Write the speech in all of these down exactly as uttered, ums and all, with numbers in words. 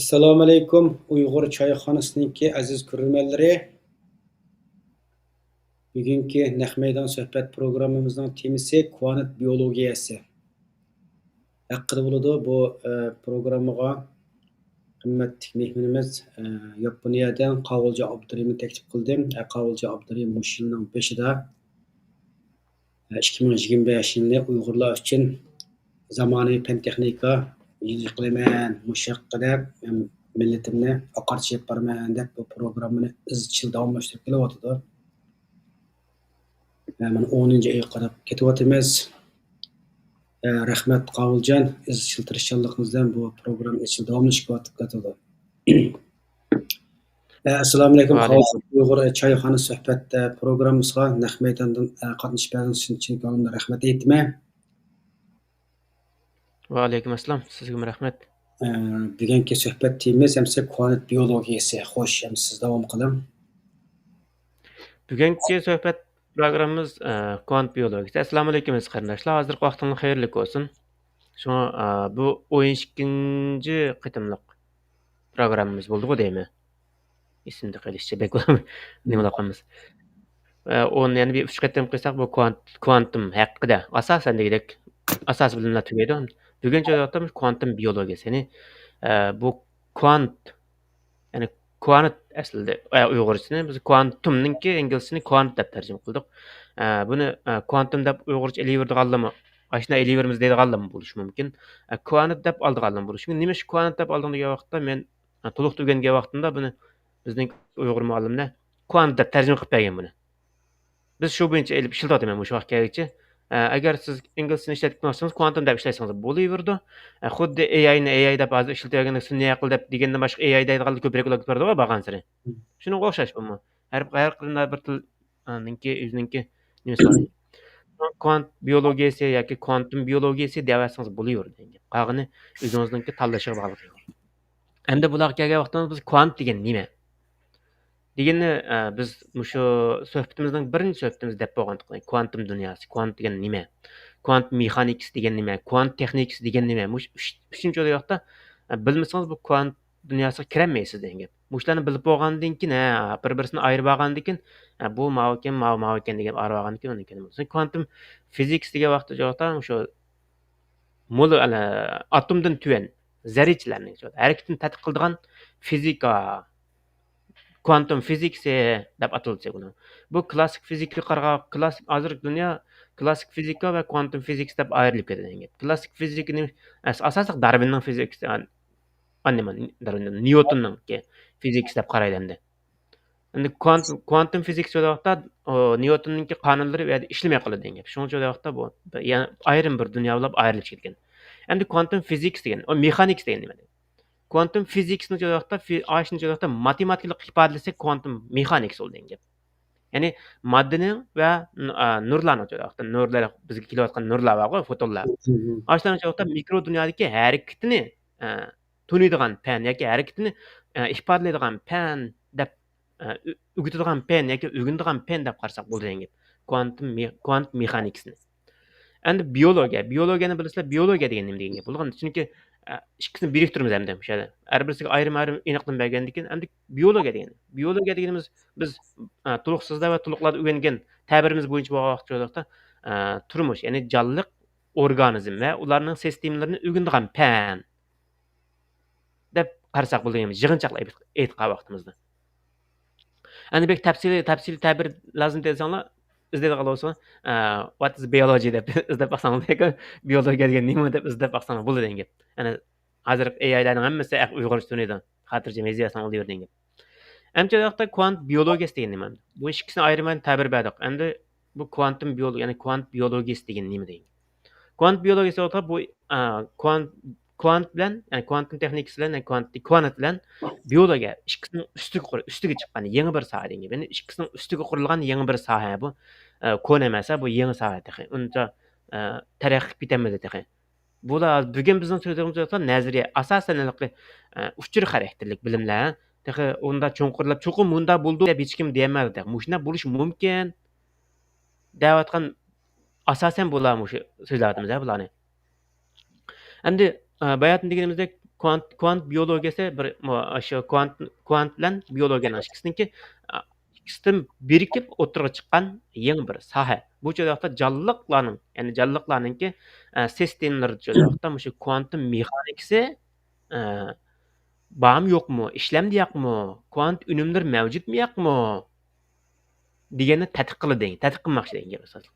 ئەسسالامۇئەلەيكۇم، ئۇيغۇر چايخانىسىنىڭكى ئەزىز كۆرۈرمەنلىرى. بۈگۈنكى نەق مەيدان سۆھبەت پروگراممىمىزنىڭ تېمىسى كۋانت بىيولوگىيەسى ھەققىدە بولىدۇ. بۇ، ئە، پروگراممىغا قىممەتلىك مېھمىنىمىز، ئە، ياپونىيەدىن قاۋۇلجان ئابدۇرېھىمنى تەكلىپ قىلدىم. ئە، قاۋۇلجان ئابدۇرېھىم مۇشۇ يىلنىڭ بېشىدا، ئىككى مىڭ يىگىرمە بەش يىلنى ئۇيغۇرلار ئۈچۈن زامانىۋى پەن-تېخنىكا يىلى قىلىمەن، مۇشۇ ھەققىدە مىللىتىمنى ئاقارتىش ئېلىپ بارىمەن دەپ، بۇ پروگراممىنى ئىزچىل داۋاملاشتۇرۇپ كېلىۋاتىدۇ. مانا ئونىنچى ئايغا قاراپ كېتىۋاتىمىز. رەھمەت، قاۋۇلجان، ئىزچىل تىرىشچانلىقىڭىز بىلەن بۇ پروگرامما ئىزچىل داۋاملىشىپ كېتىۋاتىدۇ. ئەسسالامۇئەلەيكۇم، قاۋۇلجان. ئۇيغۇر چايخانا سۆھبەت پروگراممىسىغا نەق مەيداندىن قاتنىشىپ بەرگىنىڭىز ئۈچۈن چىن كۆڭلۈمدىن رەھمەت ئېيتىمەن. ۋەئەلەيكۇم ئەسسالام، سىزگىمۇ رەھمەت. بۈگۈنكى سۆھبەت تېمىمىز ئەمسە كۋانت بىيولوگىيەسى. خوش، ئەمسە سىز داۋام قىلىڭ. بۈگۈنكى سۆھبەت پروگراممىمىز، ئە، كۋانت بىيولوگىيەسى. ئەسسالامۇئەلەيكۇم، ئەزىز قېرىنداشلار. ھازىرقى ۋاقتىڭلار خەيرلىك بولسۇن. شۇڭا، ئە، بۇ ئون ئىككىنچى قېتىملىق پروگراممىمىز بولدىغۇ دەيمەن. ئېسىمدە قېلىشىچە بەك نېمىلاپ قالمىسۇن. ئە، ئۇنى يەنە بىر ئۈچ قېتىم قىلساق، بۇ كۋانت-، كۋانتۇم ھەققىدە ئاساسەن دېگۈدەك ئاساسىي بىلىملەر تۈگەيدۇ. بۈگۈنكى ۋاقىتتا كۋانتۇم بىيولوگىيەسى، يەنى، ئە، بۇ كۋانت، يەنى كۋانت ئەسلىدە، ئە، ئۇيغۇرچىسىنى بىز كۋانتۇمنىڭكى ئىنگلىزچىسىنى كۋانت دەپ تەرجىمە قىلدۇق. ئە، بۇنى، ئە، كۋانتۇم دەپ ئۇيغۇرچە ئېلىۋېرىدىغانلارمۇ، ئاشۇنداق ئېلىۋېرىمىز دەيدىغانلارمۇ بولۇشى مۇمكىن. ئە، كۋانت دەپ ئالىدىغانلارمۇ بولۇشى مۇمكىن. نېمە ئۈچۈن كۋانت دەپ ئالدىڭ دېگەن ۋاقىتتا مەن، ئە، تولۇق ئۆگەنگەن ۋاقتىمدا بۇنى بىزنىڭ ئۇيغۇر مۇئەللىملەر كۋانت دەپ تەرجىمە قىلىپ بەرگەن بۇنى. بىز شۇ بويىچە ئېلىپ ئىشلىتىۋاتىمەن مۇشۇ ۋاقىتقا كەلگۈچە. ئە، ئەگەر سىز ئىنگلىزچىنى ئىشلەتكۈچى بولسىڭىز، كۋانتۇم دەپ ئىشلەتسىڭىز بولۇۋېرىدۇ. ئە، خۇددى ئېي ئاينى ئېي ئاي دەپ ھازىر ئىشلىتىۋەرگەندەك، سۈنئىي ئەقىل دەپ دېگەندىن باشقا ئېي ئاي دەيدىغانلار كۆپرەك بولۇپ كېتىۋاتىدىغۇ بارغانسېرى. مم. شۇنىڭغا ئوخشاش بۇمۇ. ھەر، ھەر قېتىمدا بىر تىل، ئانىڭكى ئۆزىنىڭكى نېمىسى بار. كۋانت بىيولوگىيەسى ياكى كۋانتۇم بىيولوگىيەسى دەۋەرسىڭىز بولۇۋېرىدۇ دېگەن گەپ. قالغىنى ئۆزىڭىزنىڭكى تاللىشىغا باغلىق. ئەمدى بۇلارغا كەلگەن ۋاقتىمىزدا بىز كۋانت دېگەن نېمە؟ دېگەننى، ئە، بىز مۇشۇ سۆھبىتىمىزنىڭ بىرىنچى سۆھبىتىمىزدە دەپ بولغانتۇق. كۋانتۇم دۇنياسى، كۋانت دېگەن نېمە؟ كۋانت مېخانىكىسى دېگەن نېمە؟ كۋانت تېخنىكىسى دېگەن نېمە؟ مۇشۇ ئۈچ، ئۈچىنچى ئوتتۇرىدا، ئە، بىلمىسىڭىز، بۇ كۋانت دۇنياسىغا كىرەلمەيسىز دېگەن گەپ. مۇشۇلارنى بىلىپ بولغاندىن كېيىن، ھە، بىر-بىرسىنى ئايرىپ ئالغاندىن كېيىن، ھە، بۇ ماۋۇكەن، ماۋۇ ماۋۇكەن دېگەن ئايرىپ ئالغاندىن كېيىن ئۇنىڭ كەينىدىن بولىدۇ. كۋانتۇم فىزىكىس دېگەن ۋاقىتتا مۇشۇ مول-، ئەنە، ئاتومدىن تۆۋەن زەررىچىلەرنىڭ ھەرىكىتىنى تەتقىق قىلىدىغان فىزىكا، كۋانتۇم فىزىكىسى دەپ ئاتىلىدۇ بۇنىڭ. بۇ كلاسسىك فىزىكىغا قارىغان، كلاس-، ھازىرقى دۇنيا كلاسسىك فىزىكا ۋە كۋانتۇم فىزىكىس دەپ ئايرىلىپ كېتىدۇ دېگەن گەپ. كلاسسىك فىزىكىنى ئەس-، ئاساسلىق دارۋىننىڭ فىزىكىسى، ئان-، ئان-، نېمە، دارۋىن، نيۇتوننىڭكى فىزىكىسى دەپ قارايدۇ ئەمدى. ئەمدى كۋانت-، كۋانتۇم فىزىكىس دېگەن ۋاقىتتا، ئۇ، نيۇتوننىڭكى قانۇنلىرى ئۇ يەردە ئىشلىمەي قالىدۇ دېگەن گەپ. شۇنىڭ ئۈچۈن دېگەن ۋاقىتتا بۇ بىر، يەنە ئايرىم بىر دۇنيا بولۇپ ئايرىلىپ كەتكەن. ئەمدى كۋانتۇم فىزىكىس دېگەن، ئۇ مېخانىكىس دېگەن نېمە؟ كۋانتۇم فىزىكىسنى دېگەن ۋاقىتتا، فى-، ئاشۇنى دېگەن ۋاقىتتا ماتېماتىكىلىق ئىپادىلىسەك كۋانتۇم مېخانىكىس بولىدۇ دېگەن گەپ. يەنى ماددىنىڭ ۋە ن-، ئا، نۇرلارنىڭ دېگەن ۋاقىتتا، نۇرلار، بىزگە كېلىۋاتقان نۇرلار بارغۇ، فوتونلار. مم. ئاشۇلارنىڭ دېگەن ۋاقىتتا مىكرو دۇنيادىكى ھەرىكىتىنى، ئە، تونۇيدىغان پەن ياكى ھەرىكىتىنى، ئە، ئىپادىلەيدىغان پەن دەپ، ئە، ئۆ-، ئۆگىتىدىغان پەن ياكى ئۆگىنىدىغان پەن دەپ قارىساق بولىدۇ دېگەن گەپ. كۋانتۇم مې-، كۋانت مېخانىكىسىنى. ئەمدى بىيولوگىيە. بىيولوگىيەنى بىلىسىلەر، بىيولوگىيە دېگەن نېمە دېگەن گەپ بولغان؟ چۈنكى، ئە، ئىككىسىنى بىرىكتۈرىمىز ئەمدى مۇشۇ يەردە. ھەر بىرسىگە ئايرىم-ئايرىم ئېنىقلىما بەرگەندىن كېيىن، ئەمدى بىيولوگىيە دېگەن. بىيولوگىيە دېگىنىمىز بىز، ئە، تولۇق سىزدا ۋە تولۇقلاردا ئۆگەنگەن تەبىرىمىز بويىچە بولغان ۋاقىتتا، ئە، تۇرمۇش، يەنى جانلىق ئورگانىزم ۋە ئۇلارنىڭ سىستېمىلىرىنى ئۆگىنىدىغان پەن. دەپ قارىساق بولىدۇ، يىغىنچاقلاپ ئېيتقان ۋاقتىمىزدا. ئەمدى بەك تەپسىلىي، تەپسىلىي تەبىر لازىم دېسەڭلار، ئىزدەيدىغان بولسا، ئە، what is biology دەپ ئىزدەپ باقساڭلار، ياكى بىيولوگىيە دېگەن نېمە دەپ ئىزدەپ باقساڭلار بولىدۇ دېگەن گەپ. ئەنە ھازىر ئېي ئايلارنىڭ ھەممىسى ئۇيغۇرچە تونۇيدۇ. خاتىرجەم يېزىۋەرسەڭ بولۇۋېرىدۇ دېگەن گەپ. ئەمدى بۇ ۋاقىتتا كۋانت بىيولوگىيەسى دېگەن نېمە؟ بۇ ئىككىسىنى ئايرىم-ئايرىم تەبىر بەردۇق. ئەمدى بۇ كۋانتۇم بىيولوگىيە، يەنى كۋانت بىيولوگىيەسى دېگەن نېمە دېگەن؟ كۋانت بىيولوگىيەسى بولسا بۇ، ئە، كۋانت، كۋانت بىلەن، يەنى كۋانتۇم تېخنىكىسى بىلەن، يەنى كۋانت، كۋانت بىلەن بىيولوگىيە ئىككىسىنىڭ ئۈستىگە قۇر-، ئۈستىگە چىققان يېڭى بىر ساھە دېگەن گەپ. يەنى ئىككىسىنىڭ ئۈستىگە قۇرۇلغان يېڭى بىر ساھە بۇ. ئە، كونا ئەمەس، بۇ يېڭى ساھە تېخى. ئۇنچە، ئە، تەرەققىي قىلىپ كېتەلمىدى تېخى. بۇلار بۈگۈن بىزنىڭ سۆزلىرىمىز بولسا نەزەرىيە، ئاساسەن ھېلىقى، ئە، ئۇچۇر خاراكتېرلىك بىلىملەر. تېخى ئۇنداق چوڭقۇرلاپ، چوقۇم مۇنداق بولىدۇ دەپ ھېچكىم دېيەلمەيدۇ تېخى. مۇشۇنداق بولۇشى مۇمكىن دەۋاتقان ئاساسەن بۇلار مۇشۇ سۆزلەۋاتىمىز ھە بۇلارنى. ئەمدى، ئە، باياتىن دېگىنىمىزدەك، كۋانت، كۋانت بىيولوگىيەسى بىر، مۇ-، شۇ كۋانت، كۋانت بىلەن بىيولوگىيەنىڭ ئىككىسىنىڭكى، ئىككىسىدىن بىرىكىپ ئوتتۇرىغا چىققان يېڭى بىر ساھە. بۇ چاغدا جانلىقلارنىڭ، يەنى جانلىقلارنىڭكى، ئە، سىستېمىلىرىدا چاغدا مۇشۇ كۋانتوم مېخانىكىسى، ئە، بارمۇ يوقمۇ، ئىشلەمدە يوقمۇ، كۋانت ئۈنۈملىرى مەۋجۇتمۇ يوقمۇ دېگەننى تەتقىق قىلىدۇ، تەتقىق قىلماقچى دېگەن گەپ ئاساسلىق.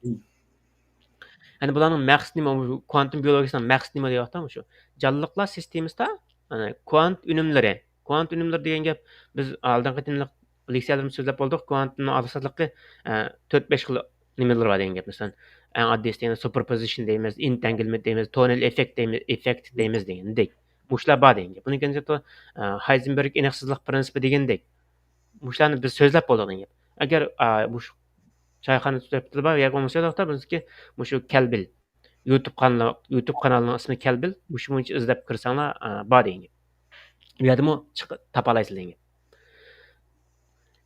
يەنى بۇلارنىڭ مەقسىتى نېمە؟ كۋانتوم بىيولوگىيەسىنىڭ مەقسىتى نېمە دەۋاتامدۇ؟ شۇ جانلىقلار سىستېمىسىدا، ئەنە، كۋانت ئۈنۈملىرى. كۋانت ئۈنۈملىرى دېگەن گەپ، بىز ئالدىنقى قېتىملىق لېكسىيەلىرىمىزدە سۆزلەپ بولدۇق. كۋانتنىڭ ئاساسلىقى، ئە، تۆت، بەش خىل نېمىلىرى بار دېگەن گەپ. مەسىلەن، ئەڭ ئاددىيسى دېگەن سۇپېرپوزىشن دەيمىز، ئېنتەنگلمېنت دەيمىز، تونېل ئېففېكت دەيمىز، ئېففېكت دەيمىز دېگەندەك. مۇشۇلار بار دېگەن گەپ. بۇنىڭ كەينىدە، ئە، ھايزېنبېرگ ئېنىقسىزلىق پىرىنسىپى دېگەندەك. مۇشۇلارنى بىز سۆزلەپ بولدۇق دېگەن گەپ. ئەگەر، ئا، مۇشۇ چايخانا سۈپىتىدە بار ياكى بولمىسا، مۇشۇ كەلبىل، يۇتۇب قانىلى، يۇتۇب قانىلىنىڭ ئىسمى كەلبىل، مۇشۇ بويىچە ئىزدەپ كىرسەڭلار، ئا، بار دېگەن گەپ. ئۇ يەردىمۇ چىق-، تاپالايسىز دېگەن گەپ.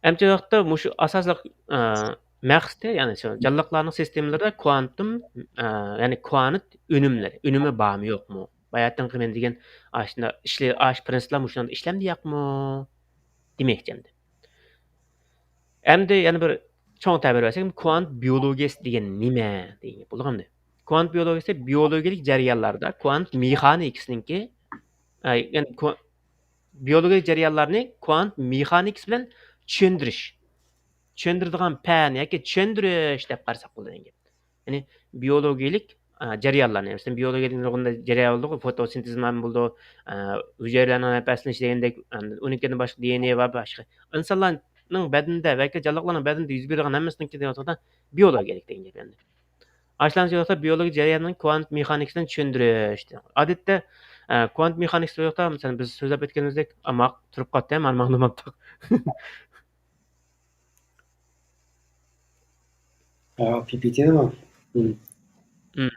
ئەمدى ۋاقىتتا مۇشۇ ئاساسلىق، ئا، مەقسىتى، يەنى شۇ جانلىقلارنىڭ سىستېمىلىرىدا كۋانتوم، ئا، يەنى كۋانت ئۈنۈملىرى، ئۈنۈمى بارمۇ يوقمۇ؟ باياتىنقى مەن دېگەن ئاشۇنداق ئىشلە-، ئاش پىرىنسىپلار مۇشۇنداق ئىشلەمدە يوقمۇ؟ دېمەكچى ئەمدى. ئەمدى يەنە بىر چوڭ تەبىر بەرسەك، كۋانت بىيولوگىيەسى دېگەن نېمە؟ دېگەن گەپ بولىدۇ ئەمدى. كۋانت بىيولوگىيەسى بىيولوگىيەلىك جەريانلاردا كۋانت مېخانىكىسىنىڭكى، ئە، يەنى كۋ-، بىيولوگىيەلىك جەريانلارنى كۋانت مېخانىكىسى بىلەن چۈشەندۈرۈش. چۈشەندۈرىدىغان پەن ياكى چۈشەندۈرۈش دەپ قارىساق بولىدۇ دېگەن گەپ. يەنى بىيولوگىيەلىك، ئە، جەريانلارنى، مەسىلەن، بىيولوگىيەدىكى نۇرغۇن جەريان بولىدۇ، فوتوسىنتېز بولىدۇ، ئە، ھۈجەيرىلەرنىڭ نەپەسلىنىشى دېگەندەك، ئاندىن ئۇنىڭ كەينىدىن باشقا دى ئېن ئېي بار، باشقا. ئىنسانلارنىڭ بەدىنىدە ۋە جانلىقلارنىڭ بەدىنىدە يۈز بېرىدىغان ھەممىسىنىڭكى دېگەن بىيولوگىيەلىك دېگەن گەپ ئەمدى. ئاشۇلارنى بىيولوگىيە جەريانىنىڭ كۋانت مېخانىكىسىدىن چۈشەندۈرۈش. ئادەتتە، ئە، كۋانت مېخانىكىسى بۇ ياقتا، مەسىلەن، بىز سۆزلەپ ئۆتكىنىمىزدەك، ئاماق تۇرۇپ قاپتۇ، مانا ماڭدىم. ھە، پى پى تى نېمە؟ ھىم. ھىم.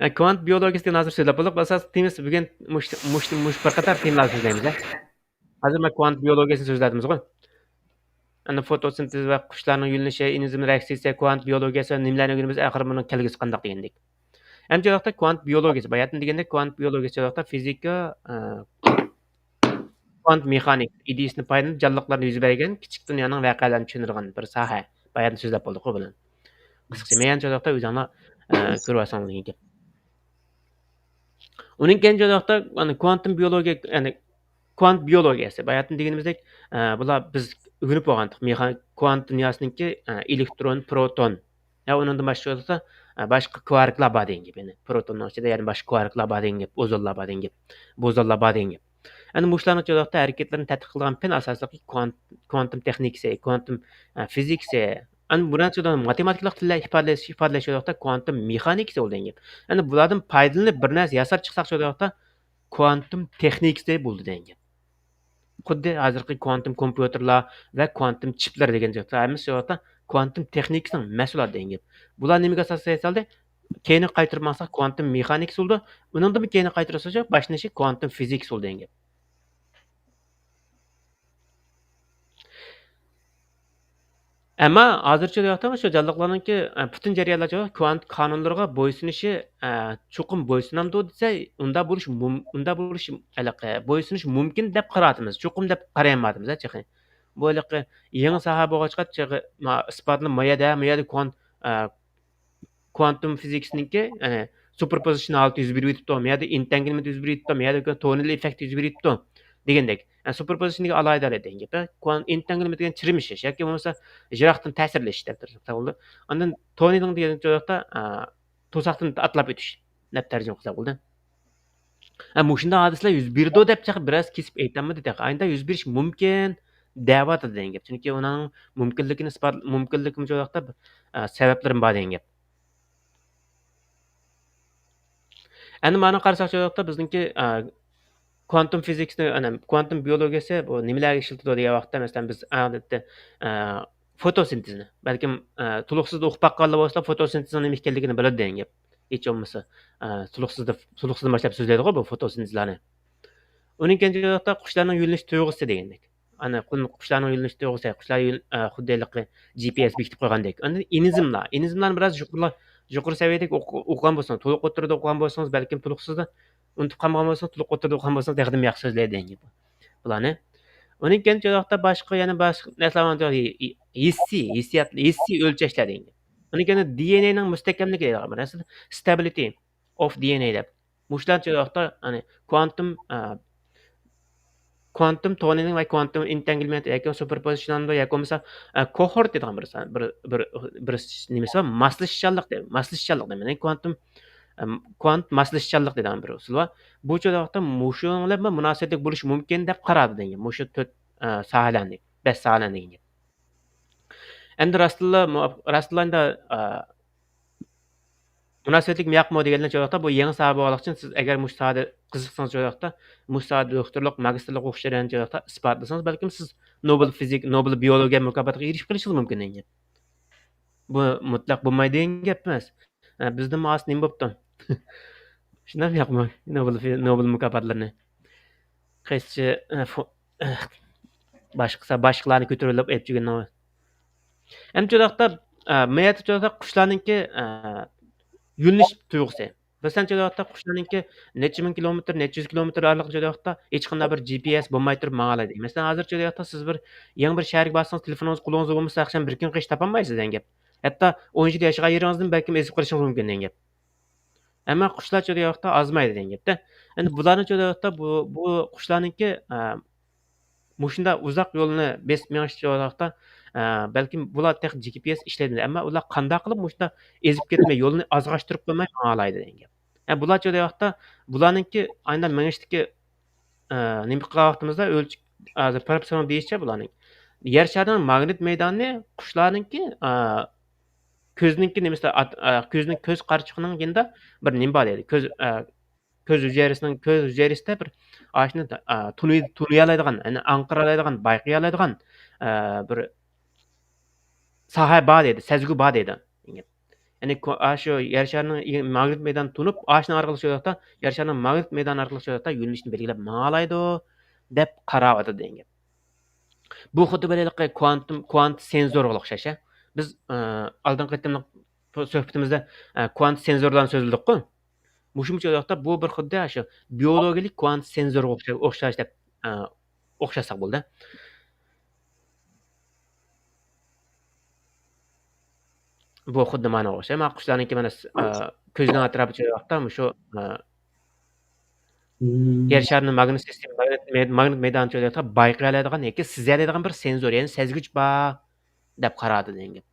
يەنى كۋانت بىيولوگىيەسى دېگەن ھازىر سۆزلەپ بولدۇق. ئاساسلىق تېمىسى بۈگۈن مۇشۇ، مۇشۇ، مۇشۇ بىر قاتار تېمىلارنى سۆزلەيمىز، ھە. ھازىر مانا كۋانت بىيولوگىيەسىنى سۆزلەۋاتىمىزغۇ. ئەنە فوتوسىنتېز ۋە قۇشلارنىڭ يۆنىلىشى، ئېنىزم رېئاكسىيىسى، كۋانت بىيولوگىيەسى، نېمىلەرنى ئۆگىنىمىز، ئاخىرى بۇنىڭ كەلگۈسى قانداق دېگەندەك. ئەمدى چاغلىقتا كۋانت بىيولوگىيەسى، باياتىن دېگەندەك كۋانت بىيولوگىيەسى چاغلىقتا فىزىكا، ئە، كۋانت مېخانىك ئىدىيىسىنى پايدىلىنىپ جانلىقلاردا يۈز بەرگەن كىچىك دۇنيانىڭ ۋەقەلىرىنى چۈشەندۈرىدىغان بىر ساھە. باياتىن سۆزلەپ بولدۇق بۇ بىلەن. قىسقىچە مەيەن چاغلىقتا ئۆزۈڭلار، ئە، كۆرۈۋالساڭلار دېگەن گەپ. ئۇنىڭ كەينى چاغلىقتا، ئەنە، كۋانتوم بىيولوگىيە، يەنى كۋانت بىيولوگىيەسى. باياتىن دېگىنىمىزدەك، ئە، بۇلار بىز ئۆگىنىپ بولغانتۇق. مېخان-، كۋانت دۇنياسىنىڭكى، ئە، ئېلېكترون، پروتون، يا ئۇنىڭدىن باشقا، ئە، باشقا كۋاركلار بار دېگەن گەپ. يەنى پروتوننىڭ ئىچىدە يەنە باشقا كۋاركلار بار دېگەن گەپ، ئوزونلار بار دېگەن گەپ، بوزونلار بار دېگەن گەپ. ئەنە مۇشۇلارنىڭ چاغلىقتا ھەرىكەتلىرىنى تەتقىق قىلىدىغان پەن ئاساسلىقى كۋانت-، كۋانتوم تېخنىكىسى، كۋانتوم، ئە، فىزىكىسى. ئەنە بۇنىڭ ئىچىدە ماتېماتىكىلىق تىللار ئىپادىلەش، ئىپادىلەش چاغلىقتا كۋانتوم مېخانىكىسى بولىدۇ دېگەن گەپ. ئەنە بۇلاردىن پايدىلىنىپ بىر نەرسە ياساپ چىقساق چاغلىقتا كۋانتوم تېخنىكىسى بولىدۇ دېگەن گەپ. خۇددى ھازىرقى كۋانتوم كومپيۇتېرلار ۋە كۋانتوم چىپلىرى دېگەن زاتلار ھەممىسى شۇ ۋاقىتتا كۋانتوم تېخنىكىسىنىڭ مەھسۇلاتى دېگەن گەپ. بۇلار نېمىگە ئاساس ياسالدى؟ كېيىنىگە قايتۇرۇپ ماڭساق كۋانتوم مېخانىكىسى بولىدۇ. ئۇنىڭدىنمۇ كېيىنگە قايتۇرسا شۇ باشلىنىشى كۋانتوم فىزىكىسى بولىدۇ دېگەن گەپ. ئەمما ھازىرچە دېۋاتىمىز شۇ جانلىقلارنىڭكى، ئە، پۈتۈن جەريانلارچە كۋانت قانۇنلىرىغا بويسۇنۇشى، ئە، چوقۇم بويسۇنامدۇ دېسە، ئۇنداق بولۇش مۇم-، ئۇنداق بولۇش ھېلىقى بويسۇنۇش مۇمكىن دەپ قاراۋاتىمىز. چوقۇم دەپ قارىيالمايۋاتىمىز، ھە، تېخى. بۇ ھېلىقى يېڭى ساھە بولغاچقا، تېخى ما-، ئىسپاتلىنىپ، ما يەردە، ما يەردە كۋان-، ئە، كۋانتوم فىزىكىسىنىڭكى، يەنى سۇپېرپوزىشن ھالىتى يۈز بېرىۋېتىپتۇ، ما يەردە ئېنتەنگلمېنت يۈز بېرىۋېتىپتۇ، ما يەردە تونېل ئېففېكت يۈز بېرىۋېتىپتۇ دېگەندەك. يەنى سۇپېرپوزىشندىكى ئالاھىدىلىك دېگەن گەپ. كۋان-، ئېنتەنگلمېنت دېگەن چىرمىشىش ياكى بولمىسا يىراقتىن تەسىرلىشىش دەپ تەرجىمە قىلساق بولىدۇ. ئاندىن تونېلىڭ دېگەن چاغدا، ئا، توساقتىن ئاتلاپ ئۆتۈش دەپ تەرجىمە قىلساق بولىدۇ. ھە، مۇشۇنداق ھادىسىلەر يۈز بېرىدۇ دەپ تېخى بىراز كېسىپ ئېيتالمىدى تېخى. ئاينىدا يۈز بېرىشى مۇمكىن دەۋاتىدۇ دېگەن گەپ. چۈنكى ئۇنىڭ مۇمكىنلىكىنى ئىسپات، مۇمكىنلىكىمۇ شۇ ۋاقىتتا، ئە، سەۋەبلىرىمۇ بار دېگەن گەپ. ئەمدى مانا قارىساق شۇ ۋاقىتتا بىزنىڭكى، ئە، كۋانتوم فىزىكىسىنى، ئەنە، كۋانتوم بىيولوگىيەسى بۇ نېمىلەرگە ئىشلىتىدۇ دېگەن ۋاقىتتا، مەسىلەن، بىز ئادەتتە، ئە، فوتوسىنتېزنى، بەلكىم، ئە، تولۇقسىزدا ئوقۇپ باققانلار بولسا، فوتوسىنتېزنىڭ نېمە ئىكەنلىكىنى بىلىدۇ دېگەن گەپ. ھېچ بولمىسا، ئە، تولۇقسىزدا، تولۇقسىزدىن باشلاپ سۆزلەيدىغۇ بۇ فوتوسىنتېزلارنى. ئۇنىڭ كەينىدىكى ۋاقىتتا قۇشلارنىڭ يۆنىلىش تۇيغۇسى دېگەندەك. ئەنە، قۇ-، قۇشلارنىڭ يۆنىلىش تۇيغۇسى، قۇشلار يۆن-، ئە، خۇددى ھېلىقى جى پى ئېس بېكىتىپ قويغاندەك. ئاندىن ئېنىزملار. ئېنىزملارنى بىراز يۇقىرىلا-، يۇقىرى سەۋىيەدە ئوقۇ-، ئوقۇغان بولسىڭىز، تولۇق ئوتتۇرىدا ئوقۇغان بولسىڭىز، بەلكىم تولۇقسىزدا ئۇنتۇپ قالمىغان بولسىڭىز، تولۇق ئولتۇردۇق قالغان بولسىڭىز، تېخىمۇ ياخشى سۆزلەيدۇ دېگەن گەپ بۇلارنى. ئۇنىڭ كېيىن چوقۇم باياشقا يەنە باشقا نەرسىلەر بار، ھېسسىي، ھېسسىيات، ھېسسىي ئۆلچەشلەر دېگەن گەپ. ئۇنىڭ كېيىن دى ئېن ئېنىڭ مۇستەھكەملىكى دەيدىغان بىر نەرسە، stability of دى ئېن ئې دەپ. مۇشۇلارنى چوقۇم، يەنى كوانتۇم، ئە، كوانتۇم تونېلىنىڭ ۋە كوانتۇم ئېنتەنگلمېنت ياكى سۇپېرپوزىتسىيونىدۇ ياكى بولمىسا، ئە، كوھورت دېيدىغان بىر، بىر، بىر، بىر نېمىسى بار، ماسلىشىشچانلىق دەيمەن، ماسلىشىشچانلىق دەيمەن. يەنى كوانتۇم، ئەم، كوانت ماسلىشىشچانلىق دەيدىغان بىر ئۇسۇل بار. بۇ چوقۇم مۇشۇنىڭ بىلەن مۇناسىۋەتلىك بولۇشى مۇمكىن دەپ قارايدۇ دېگەن گەپ. مۇشۇ تۆت، ئە، ساھەلەرنى، بەش ساھەلەرنى دېگەن گەپ. ئەمدى راستلا، راستلا ئەمدى، ئە، مۇناسىۋەتلىك مۇ ياقمۇ دېگەنلەر چوقۇم، بۇ يېڭى ساھە بولغانلىقى ئۈچۈن سىز ئەگەر مۇشۇ ساھەدە قىزىقسىڭىز چوقۇم، مۇشۇ ساھەدە دوكتورلۇق، ماگىستىرلىق ئوقۇش جەريانىنى چوقۇم ئىسپاتلىسىڭىز، بەلكىم سىز نوبېل فىزىك، نوبېل بىيولوگىيە مۇكاپاتىغا ئېرىشىپ قېلىشىڭىز مۇمكىن دېگەن گەپ. بۇ مۇتلەق بولمايدىغان گەپ ئەمەس. ئە، بىزدىنمۇ ئاز نېمە بوپتۇ؟ شۇنداق ياقمۇ؟ نوبېل فى-، نوبېل مۇكاپاتلىرىنى. قايسىچە، ئە، فو-، ئە، باشقىسا، باشقىلارنى كۆتۈرۈۋېلىپ ئېلىپ يۈرگىنىڭ. ئەمدى چوقۇم، ئە، مەيەتتە چوقۇم قۇشلارنىڭكى، ئە، يۆنىلىش تۇيغۇسى. مەسىلەن، چوقۇم قۇشلارنىڭكى نەچچە مىڭ كىلومېتىر، نەچچە يۈز كىلومېتىر ئارىلىقتا چوقۇم ھېچقانداق بىر جى پى ئېس بولماي تۇرۇپ ماڭالايدۇ. مەسىلەن، ھازىر چوقۇم سىز بىر يېڭى بىر شەھەرگە بارسىڭىز، تېلېفونىڭىز قولىڭىزدا بولمىسا، ئاخشام بىر كۈن قېچىپ تاپالمايسىز دېگەن گەپ. ھەتتا ئون يەتتە ياشقا يېرىڭىزدىن بەلكىم ئېزىپ قېلىشىڭىز مۇمكىن دېگەن گەپ. ئەمما قۇشلار چوقۇم ئازمايدۇ دېگەن گەپتە. ئەمدى بۇلارنى چوقۇم بۇ، بۇ قۇشلارنىڭكى، ئە، مۇشۇنداق ئۇزاق يولنى بېسىپ مېڭىش چوقۇم، ئە، بەلكىم بۇلار تېخى جى پى ئېس ئىشلەتمىدى. ئەمما ئۇلار قانداق قىلىپ مۇشۇنداق ئېزىپ كەتمەي، يولنى ئازغاشتۇرۇپ قويماي ماڭالايدۇ دېگەن گەپ. ئە، بۇلار چوقۇم بۇلارنىڭكى ئاينان مېڭىشتىكى، ئە، نېمە قىلغان ۋاقتىمىزدا ئۆلچ-، ھازىر پروفېسسورنىڭ دېيىشىچە بۇلارنىڭ يەر شارىنىڭ ماگنىت مەيدانى قۇشلارنىڭكى، ئە، كۆزنىڭكى نېمىسى، ئات-، ئە، كۆزنىڭ، كۆز قارىچۇقىنىڭ يېنىدا بىر نېمە بار دەيدۇ. كۆز، ئە، كۆز ھۈجەيرىسىنىڭ، كۆز ھۈجەيرىسىدە بىر ئاشۇنى، ئە، تونۇي-، تونۇيالايدىغان، يەنى ئاڭقىرالايدىغان، بايقىيالايدىغان، ئە، بىر ساھە بار دەيدۇ، سەزگۈ بار دەيدۇ. يەنى كو-، ئاشۇ يەر شارىنىڭ ئىگە-، ماگنىت مەيدانىنى تونۇپ، ئاشۇنىڭ ئارقىلىق شۇ ۋاقىتتا، يەر شارىنىڭ ماگنىت مەيدانى ئارقىلىق شۇ ۋاقىتتا يۆنىلىشنى بەلگىلەپ ماڭالايدۇ، دەپ قاراۋاتىدۇ دېگەن گەپ. بۇ خۇددى بىر ھېلىقى كوانتۇم، كوانت سېنزورغا ئوخشاش، ھە. بىز، ئە، ئالدىنقى قېتىملىق سۆھبىتىمىزدە، ئە، كوانت سېنزورلارنى سۆزلىدۇققۇ. مۇشۇ مۇشۇ ۋاقىتتا بۇ بىر خۇددى شۇ بىيولوگىيەلىك كوانت سېنزورغا ئوخشاش، ئوخشاش دەپ، ئە، ئوخشاتساق بولدى. بۇ خۇددى مانا ئوخشاش. مانا قۇشلارنىڭكى مانا، ئە، كۆزىنىڭ ئەتراپىدا چۆرۈۋاقتا مۇشۇ، ئە، يەر شارىنىڭ ماگنىت سىستېما، ماگنىت مەي-، ماگنىت مەيدانى چۆرۈۋاقتا بايقىيالايدىغان ياكى سېزەلەيدىغان بىر سېنزور، يەنى سەزگۈچ بار دەپ قاراۋاتىدۇ دېگەن گەپ.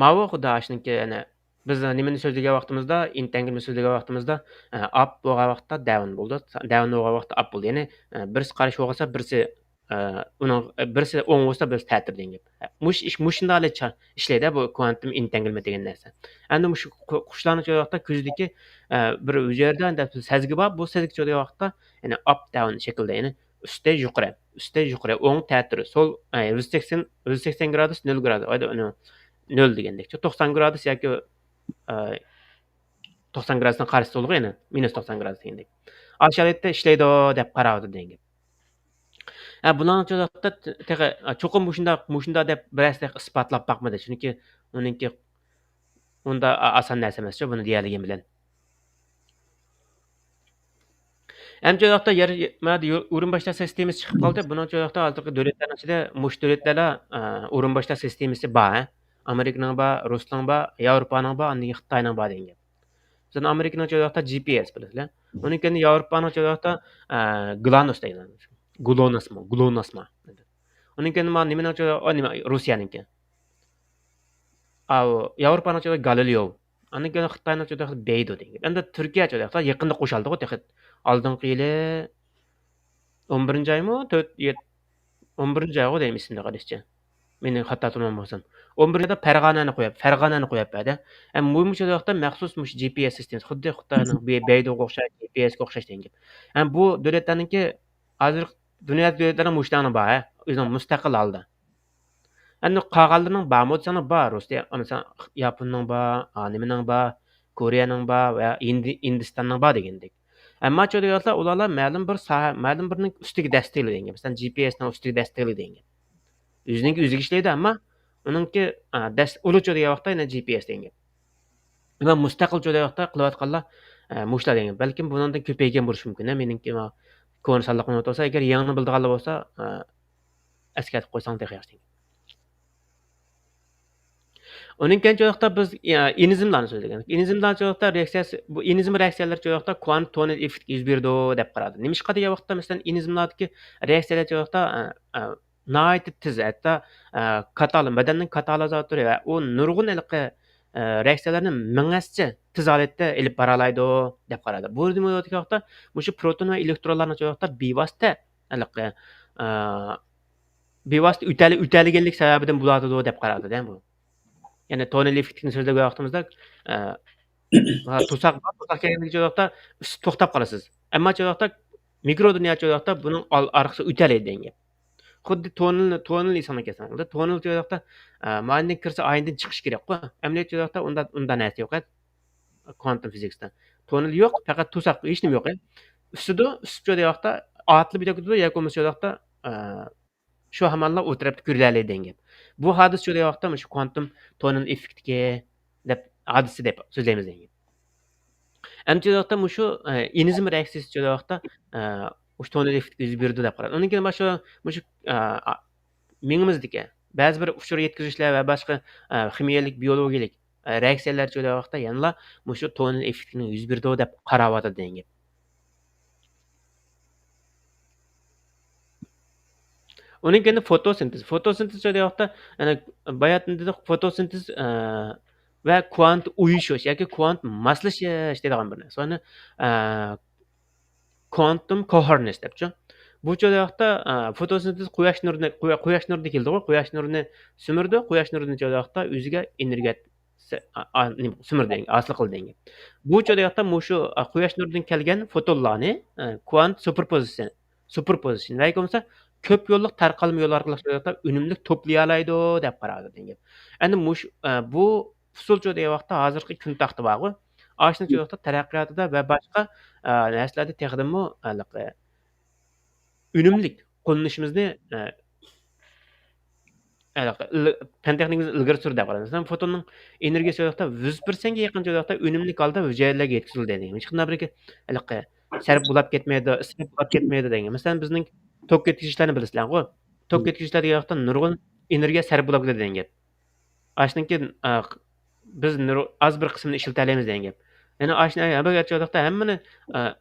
ماۋۇ خۇددى ئاشۇنىڭكى، يەنى بىز نېمىنى سۆزلىگەن ۋاقتىمىزدا، ئىنتەنگىلمە سۆزلىگەن ۋاقتىمىزدا، ئە، ئاپ بولغان ۋاقىتتا داۋن بولىدۇ، داۋن بولغان ۋاقىتتا ئاپ بولىدۇ. يەنى، ئە، بىرسى قارشى بولغان بولسا، بىرسى، ئە، ئۇنىڭ، ئە، بىرسى ئوڭ بولسا، بىرسى تەتۈر دېگەن گەپ. مۇش-، مۇشۇنداق چا-، ئىشلەيدۇ بۇ كوانتۇم ئىنتەنگىلمە دېگەن نەرسە. ئەمدى مۇشۇ قۇ-، قۇشلارنى چۆرۈۋاقتا كۆزىدىكى، ئە، بىر ھۈجەيرىدە سەزگۈ بار، بۇ سەزگۈ چۆرۈۋاقتا، يەنى ئاپ داۋن شەكىلدە، يەنى ئۈستى يۇقىرى، ئۈستى يۇقىرى، ئوڭ تەتۈر، سول، ئە، يۈز سەكسەن، يۈز سەكسەن گرادۇس، نۆل گرادۇس، ئايدا ئۇنى نۆل دېگەندەك، توقسان گرادۇس ياكى، ئە، توقسان گرادۇسنىڭ قارشىسى بولغان يەنە مىنۇس توقسان گرادۇس دېگەندەك. ئاشۇ ھالەتتە ئىشلەيدۇ دەپ قاراۋاتىدۇ دېگەن گەپ. ھە، بۇنىڭ چوقۇم تېخى، چوقۇم مۇشۇنداق، مۇشۇنداق دەپ بىرەرسى تېخى ئىسپاتلاپ باقمىدى. چۈنكى ئۇنىڭكى ئۇنداق ئا-، ئاسان نەرسە ئەمەس شۇ، بۇنى دېيەلىگەن بىلەن. ئەمدى چوقۇم يەر، مانا يۇ-، ئورۇنباشلار سىستېمىسى چىقىپ قالدى. بۇنىڭ چوقۇم ھازىرقى دۆلەتلەرنىڭ ئىچىدە مۇشۇ دۆلەتلەرلا، ئە، ئورۇنباشلار سىستېمىسى بار، ھە. ئامېرىكىنىڭ بار، رۇسنىڭ بار، ياۋروپانىڭ بار، ئاندىن كېيىن خىتاينىڭ بار دېگەن گەپ. مەسىلەن، ئامېرىكىنىڭ چوقۇم جى پى ئېس بىلىسىلەر. ئۇنىڭ كېيىن ياۋروپانىڭ چوقۇم، ئە، گلانۇس دەيدۇ. گلوناسمۇ، گلوناسما. ئۇنىڭ كېيىن مانا نېمىنىڭ چوقۇم، ئا، نېمە، روسىيەنىڭكى. ئاۋۇ، ياۋروپانىڭ چوقۇم گالىليو. ئاندىن كېيىن خىتاينىڭ چوقۇم بەيدۇ دېگەن گەپ. ئەمدى تۈركىيە چوقۇم يېقىندا قوشالدىغۇ تېخى. ئالدىنقى يىلى ئون بىرىنچى ئايمۇ؟ تۆت، يەت-، ئون بىرىنچى ئايغۇ دەيمەن ئېسىمدە قېلىشىچە. مېنى خاتا تۇتمىغان بولسام. ئون بىرىنچى ئايدا پەرغانەنى قويۇپ، پەرغانەنى قويۇپ بەردى. ھەم مۇشۇ ۋاقىتتا مەخسۇس مۇشۇ جى پى ئېس سىستېمىسى، خۇددى خىتاينىڭ بەي-، بەيدۇغا ئوخشاش، جى پى ئېسكە ئوخشاش دېگەن گەپ. ھەم بۇ دۆلەتلەرنىڭكى، ھازىر دۇنيادىكى دۆلەتلەرنىڭ مۇشۇلارنىڭ بار، ھە، ئۆزىنىڭ مۇستەقىل ھالدا. ئەمدى قالغانلىرىنىڭ بارمۇ دېسەڭلار بار، روسىيە، مىسال، ياپوننىڭ بار، ئا، نېمىنىڭ بار، كورېيەنىڭ بار ۋە ھىندى-، ھىندىستاننىڭ بار دېگەندەك. ئەمما چوقۇم ئۇلارلا مەلۇم بىر ساھە، مەلۇم بىرنىڭ ئۈستىگە دەسسىتىلگەن گەپ. مەسىلەن، جى پى ئېسنىڭ ئۈستىگە دەسسىتىلگەن گەپ. ئۆزىنىڭكى ئۆزىگە ئىشلەيدۇ، ئەمما ئۇنىڭكى، ئا، دەس-، ئۇلىچۇ دېگەن ۋاقىتتا يەنە جى پى ئەس دېگەن گەپ. ئەمما مۇستەقىلچۇ دېگەن ۋاقىتتا قىلىۋاتقانلار، ئە، مۇشۇلار دېگەن گەپ. بەلكىم بۇنىڭدىن كۆپەيگەن بولۇشى مۇمكىن. مېنىڭكى ما-، كونا سانلىق نوتا بولسا، ئەگەر يېڭىنى بىلىدىغانلار بولسا، ئە، ئەسكەرتىپ قويساڭ تېخى ياخشى. ئۇنىڭ كېيىنچە ۋاقىتتا بىز، ئە، ئىنىزملارنى سۆزلىگەن. ئىنىزملارچە ۋاقىتتا رېئاكسىيەسى، بۇ ئىنىزم رېئاكسىيەلىرىچە ۋاقىتتا كۇانت تونېل ئېففېكت يۈز بېرىدۇ دەپ قارالدى. نېمىشقا دېگەن ۋاقىتتا، مەسىلەن، ئىنىزملاردىكى رېئاكسىيەلەرچە ۋاقىتتا، ئە، ئە، ناھايىتى تېز، ھەتتا، ئە، كاتال-، بەدەننىڭ كاتالىزاتورى ۋە ئۇ نۇرغۇن ھېلىقى، ئە، رېئاكسىيەلەرنى مىڭ ھەسسىچە تېز ھالەتتە ئېلىپ بارالايدۇ دەپ قارالدى. بۇ نېمە دېگەن ۋاقىتتا، مۇشۇ پروتون ۋە ئېلېكترونلارنىڭ ۋاقىتتا بىۋاسىتە ھېلىقى، ئە، بىۋاسىتە ئۆتەل-، ئۆتەلىگەنلىك سەۋەبىدىن بولۇۋاتىدۇ دەپ قارالدى بۇ. يەنى تونېل ئېففېكتنى سۆزلىگەن ۋاقتىمىزدا، ئە، ھا، توساق بار، توساق كەلگەندىكى ۋاقىتتا ئۈستى توختاپ قالىسىز. ئەمما چۆ ۋاقىتتا مىكرو دۇنيا چۆ ۋاقىتتا بۇنىڭ ئال-، ئارقىسى ئۆتەلەيدۇ دېگەن گەپ. خۇددى تونېل، تونېل ئېسىڭلارغا كەلسەڭلار. تونېل چۆ ۋاقىتتا، ئە، ماندىن كىرسە ئايندىن چىقىش كېرەكقۇ. ئەمەلىيەت چۆ ۋاقىتتا ئۇنداق، ئۇنداق نەرسە يوق. كۋانتۇم فىزىكستا. تونېل يوق، پەقەت توساق، ھېچنېمە يوق. ئۈستىدۇ، ئۈستى چۆ ۋاقىتتا ئاتىلىپ كېتىدۇ ياكى بولمىسا چۆ ۋاقىتتا، ئە، شۇ ھامانلا ئۇ تەرەپتە كۆرۈلەلەيدۇ دېگەن گەپ. بۇ ھادىسە چۆ ۋاقىتتا مۇشۇ كۋانتۇم تونېل ئېففېكتىكى دەپ ھادىسە دەپ سۆزلەيمىز دېگەن گەپ. ئەمدى چۆ ۋاقىتتا مۇشۇ، ئە، ئىنىزم رېئاكسىيىسى چۆ ۋاقىتتا، ئە، مۇشۇ تونېل ئېففېكت يۈز بېرىدۇ دەپ قارايدۇ. ئۇنىڭ كېيىن باشقا مۇشۇ، ئە، ئا-، مېڭىمىزدىكى بەزى بىر ئۇچۇر يەتكۈزۈشلەر ۋە باشقا، ئە، خىمىيەلىك، بىيولوگىيەلىك، ئە، رېئاكسىيەلەر چۆ ۋاقىتتا يەنىلا مۇشۇ تونېل ئېففېكتىنى يۈز بېرىدۇ دەپ قاراۋاتىدۇ دېگەن گەپ. ئۇنىڭ كېيىن فوتوسىنتېز. فوتوسىنتېز دېگەن ۋاقىتتا، يەنە باياتىن دېدۇق، فوتوسىنتېز، ئە، ۋە كۋانت ئۇيۇشۇش ياكى كۋانت ماسلىشىش دەيدىغان بىر نەرسە. ئۇنى، ئە، كۋانتۇم كوھېرېنس دەپچۇ. بۇ دېگەن ۋاقىتتا، ئە، فوتوسىنتېز قۇياش نۇرىنى، قۇيا-، قۇياش نۇرىدىن كېلىدىغۇ، قۇياش نۇرىنى سۈمۈرىدۇ، قۇياش نۇرىدىن دېگەن ۋاقىتتا ئۆزىگە ئېنېرگىيە سە-، ئا-، ئا-، نېمە، سۈمۈرىدۇ، ھاسىل قىلىدۇ دېگەن گەپ. بۇ دېگەن ۋاقىتتا مۇشۇ، ئا، قۇياش نۇرىدىن كەلگەن فوتونلارنى، ئە، كۋانت سۇپېرپوزىتسىيە، سۇپېرپوزىشن ۋە ياكى بولمىسا كۆپ يوللۇق تارقالما يولى ئارقىلىق دېگەن ۋاقىتتا ئۈنۈملۈك توپلىيالايدۇ دەپ قاراۋاتىدۇ دېگەن گەپ. ئەمدى مۇشۇ، ئە، بۇ ئۇسۇل چۆ دېگەن ۋاقىتتا ھازىرقى كۈن تاختا بارغۇ، ئاشۇنىڭ چۆ دېگەن ۋاقىتتا تەرەققىياتىدا ۋە باشقا، ئە، نەرسىلەردە تېخىدىنمۇ، ھېلىقى ئۈنۈملۈك قوللىنىشىمىزنى، ئە، ھېلىقى ئىل-، پەن تېخنىكىمىزنى ئىلگىرى سۈردى دەپ قارايمىز. مەسىلەن، فوتوننىڭ ئېنېرگىيەسى ۋاقىتتا يۈز پىرسەنتكە يېقىن چۆ ۋاقىتتا ئۈنۈملۈك ھالدا ھۈجەيرىلەرگە يەتكۈزۈلدى دېگەن. ھېچقانداق بىر ھېلىقى سەرپ بولاپ كەتمەيدۇ، ئىسراپ بولاپ كەتمەيدۇ دېگەن. مەسىلەن، بىزنىڭ توك يەتكۈزۈشلەرنى بىلىسىلەرغۇ. توك يەتكۈزۈشلەر دېگەن ۋاقىتتا نۇرغۇن ئېنېرگىيە سەرپ بولاپ كېتىدۇ دېگەن گەپ. ئاشۇنىڭكى، ئا، بىز نۇر-، ئاز بىر قىسمىنى ئىشلىتەلەيمىز دېگەن گەپ. يەنى ئاشۇنى ھەممىگە چۆ ۋاقىتتا ھەممىنى، ئا،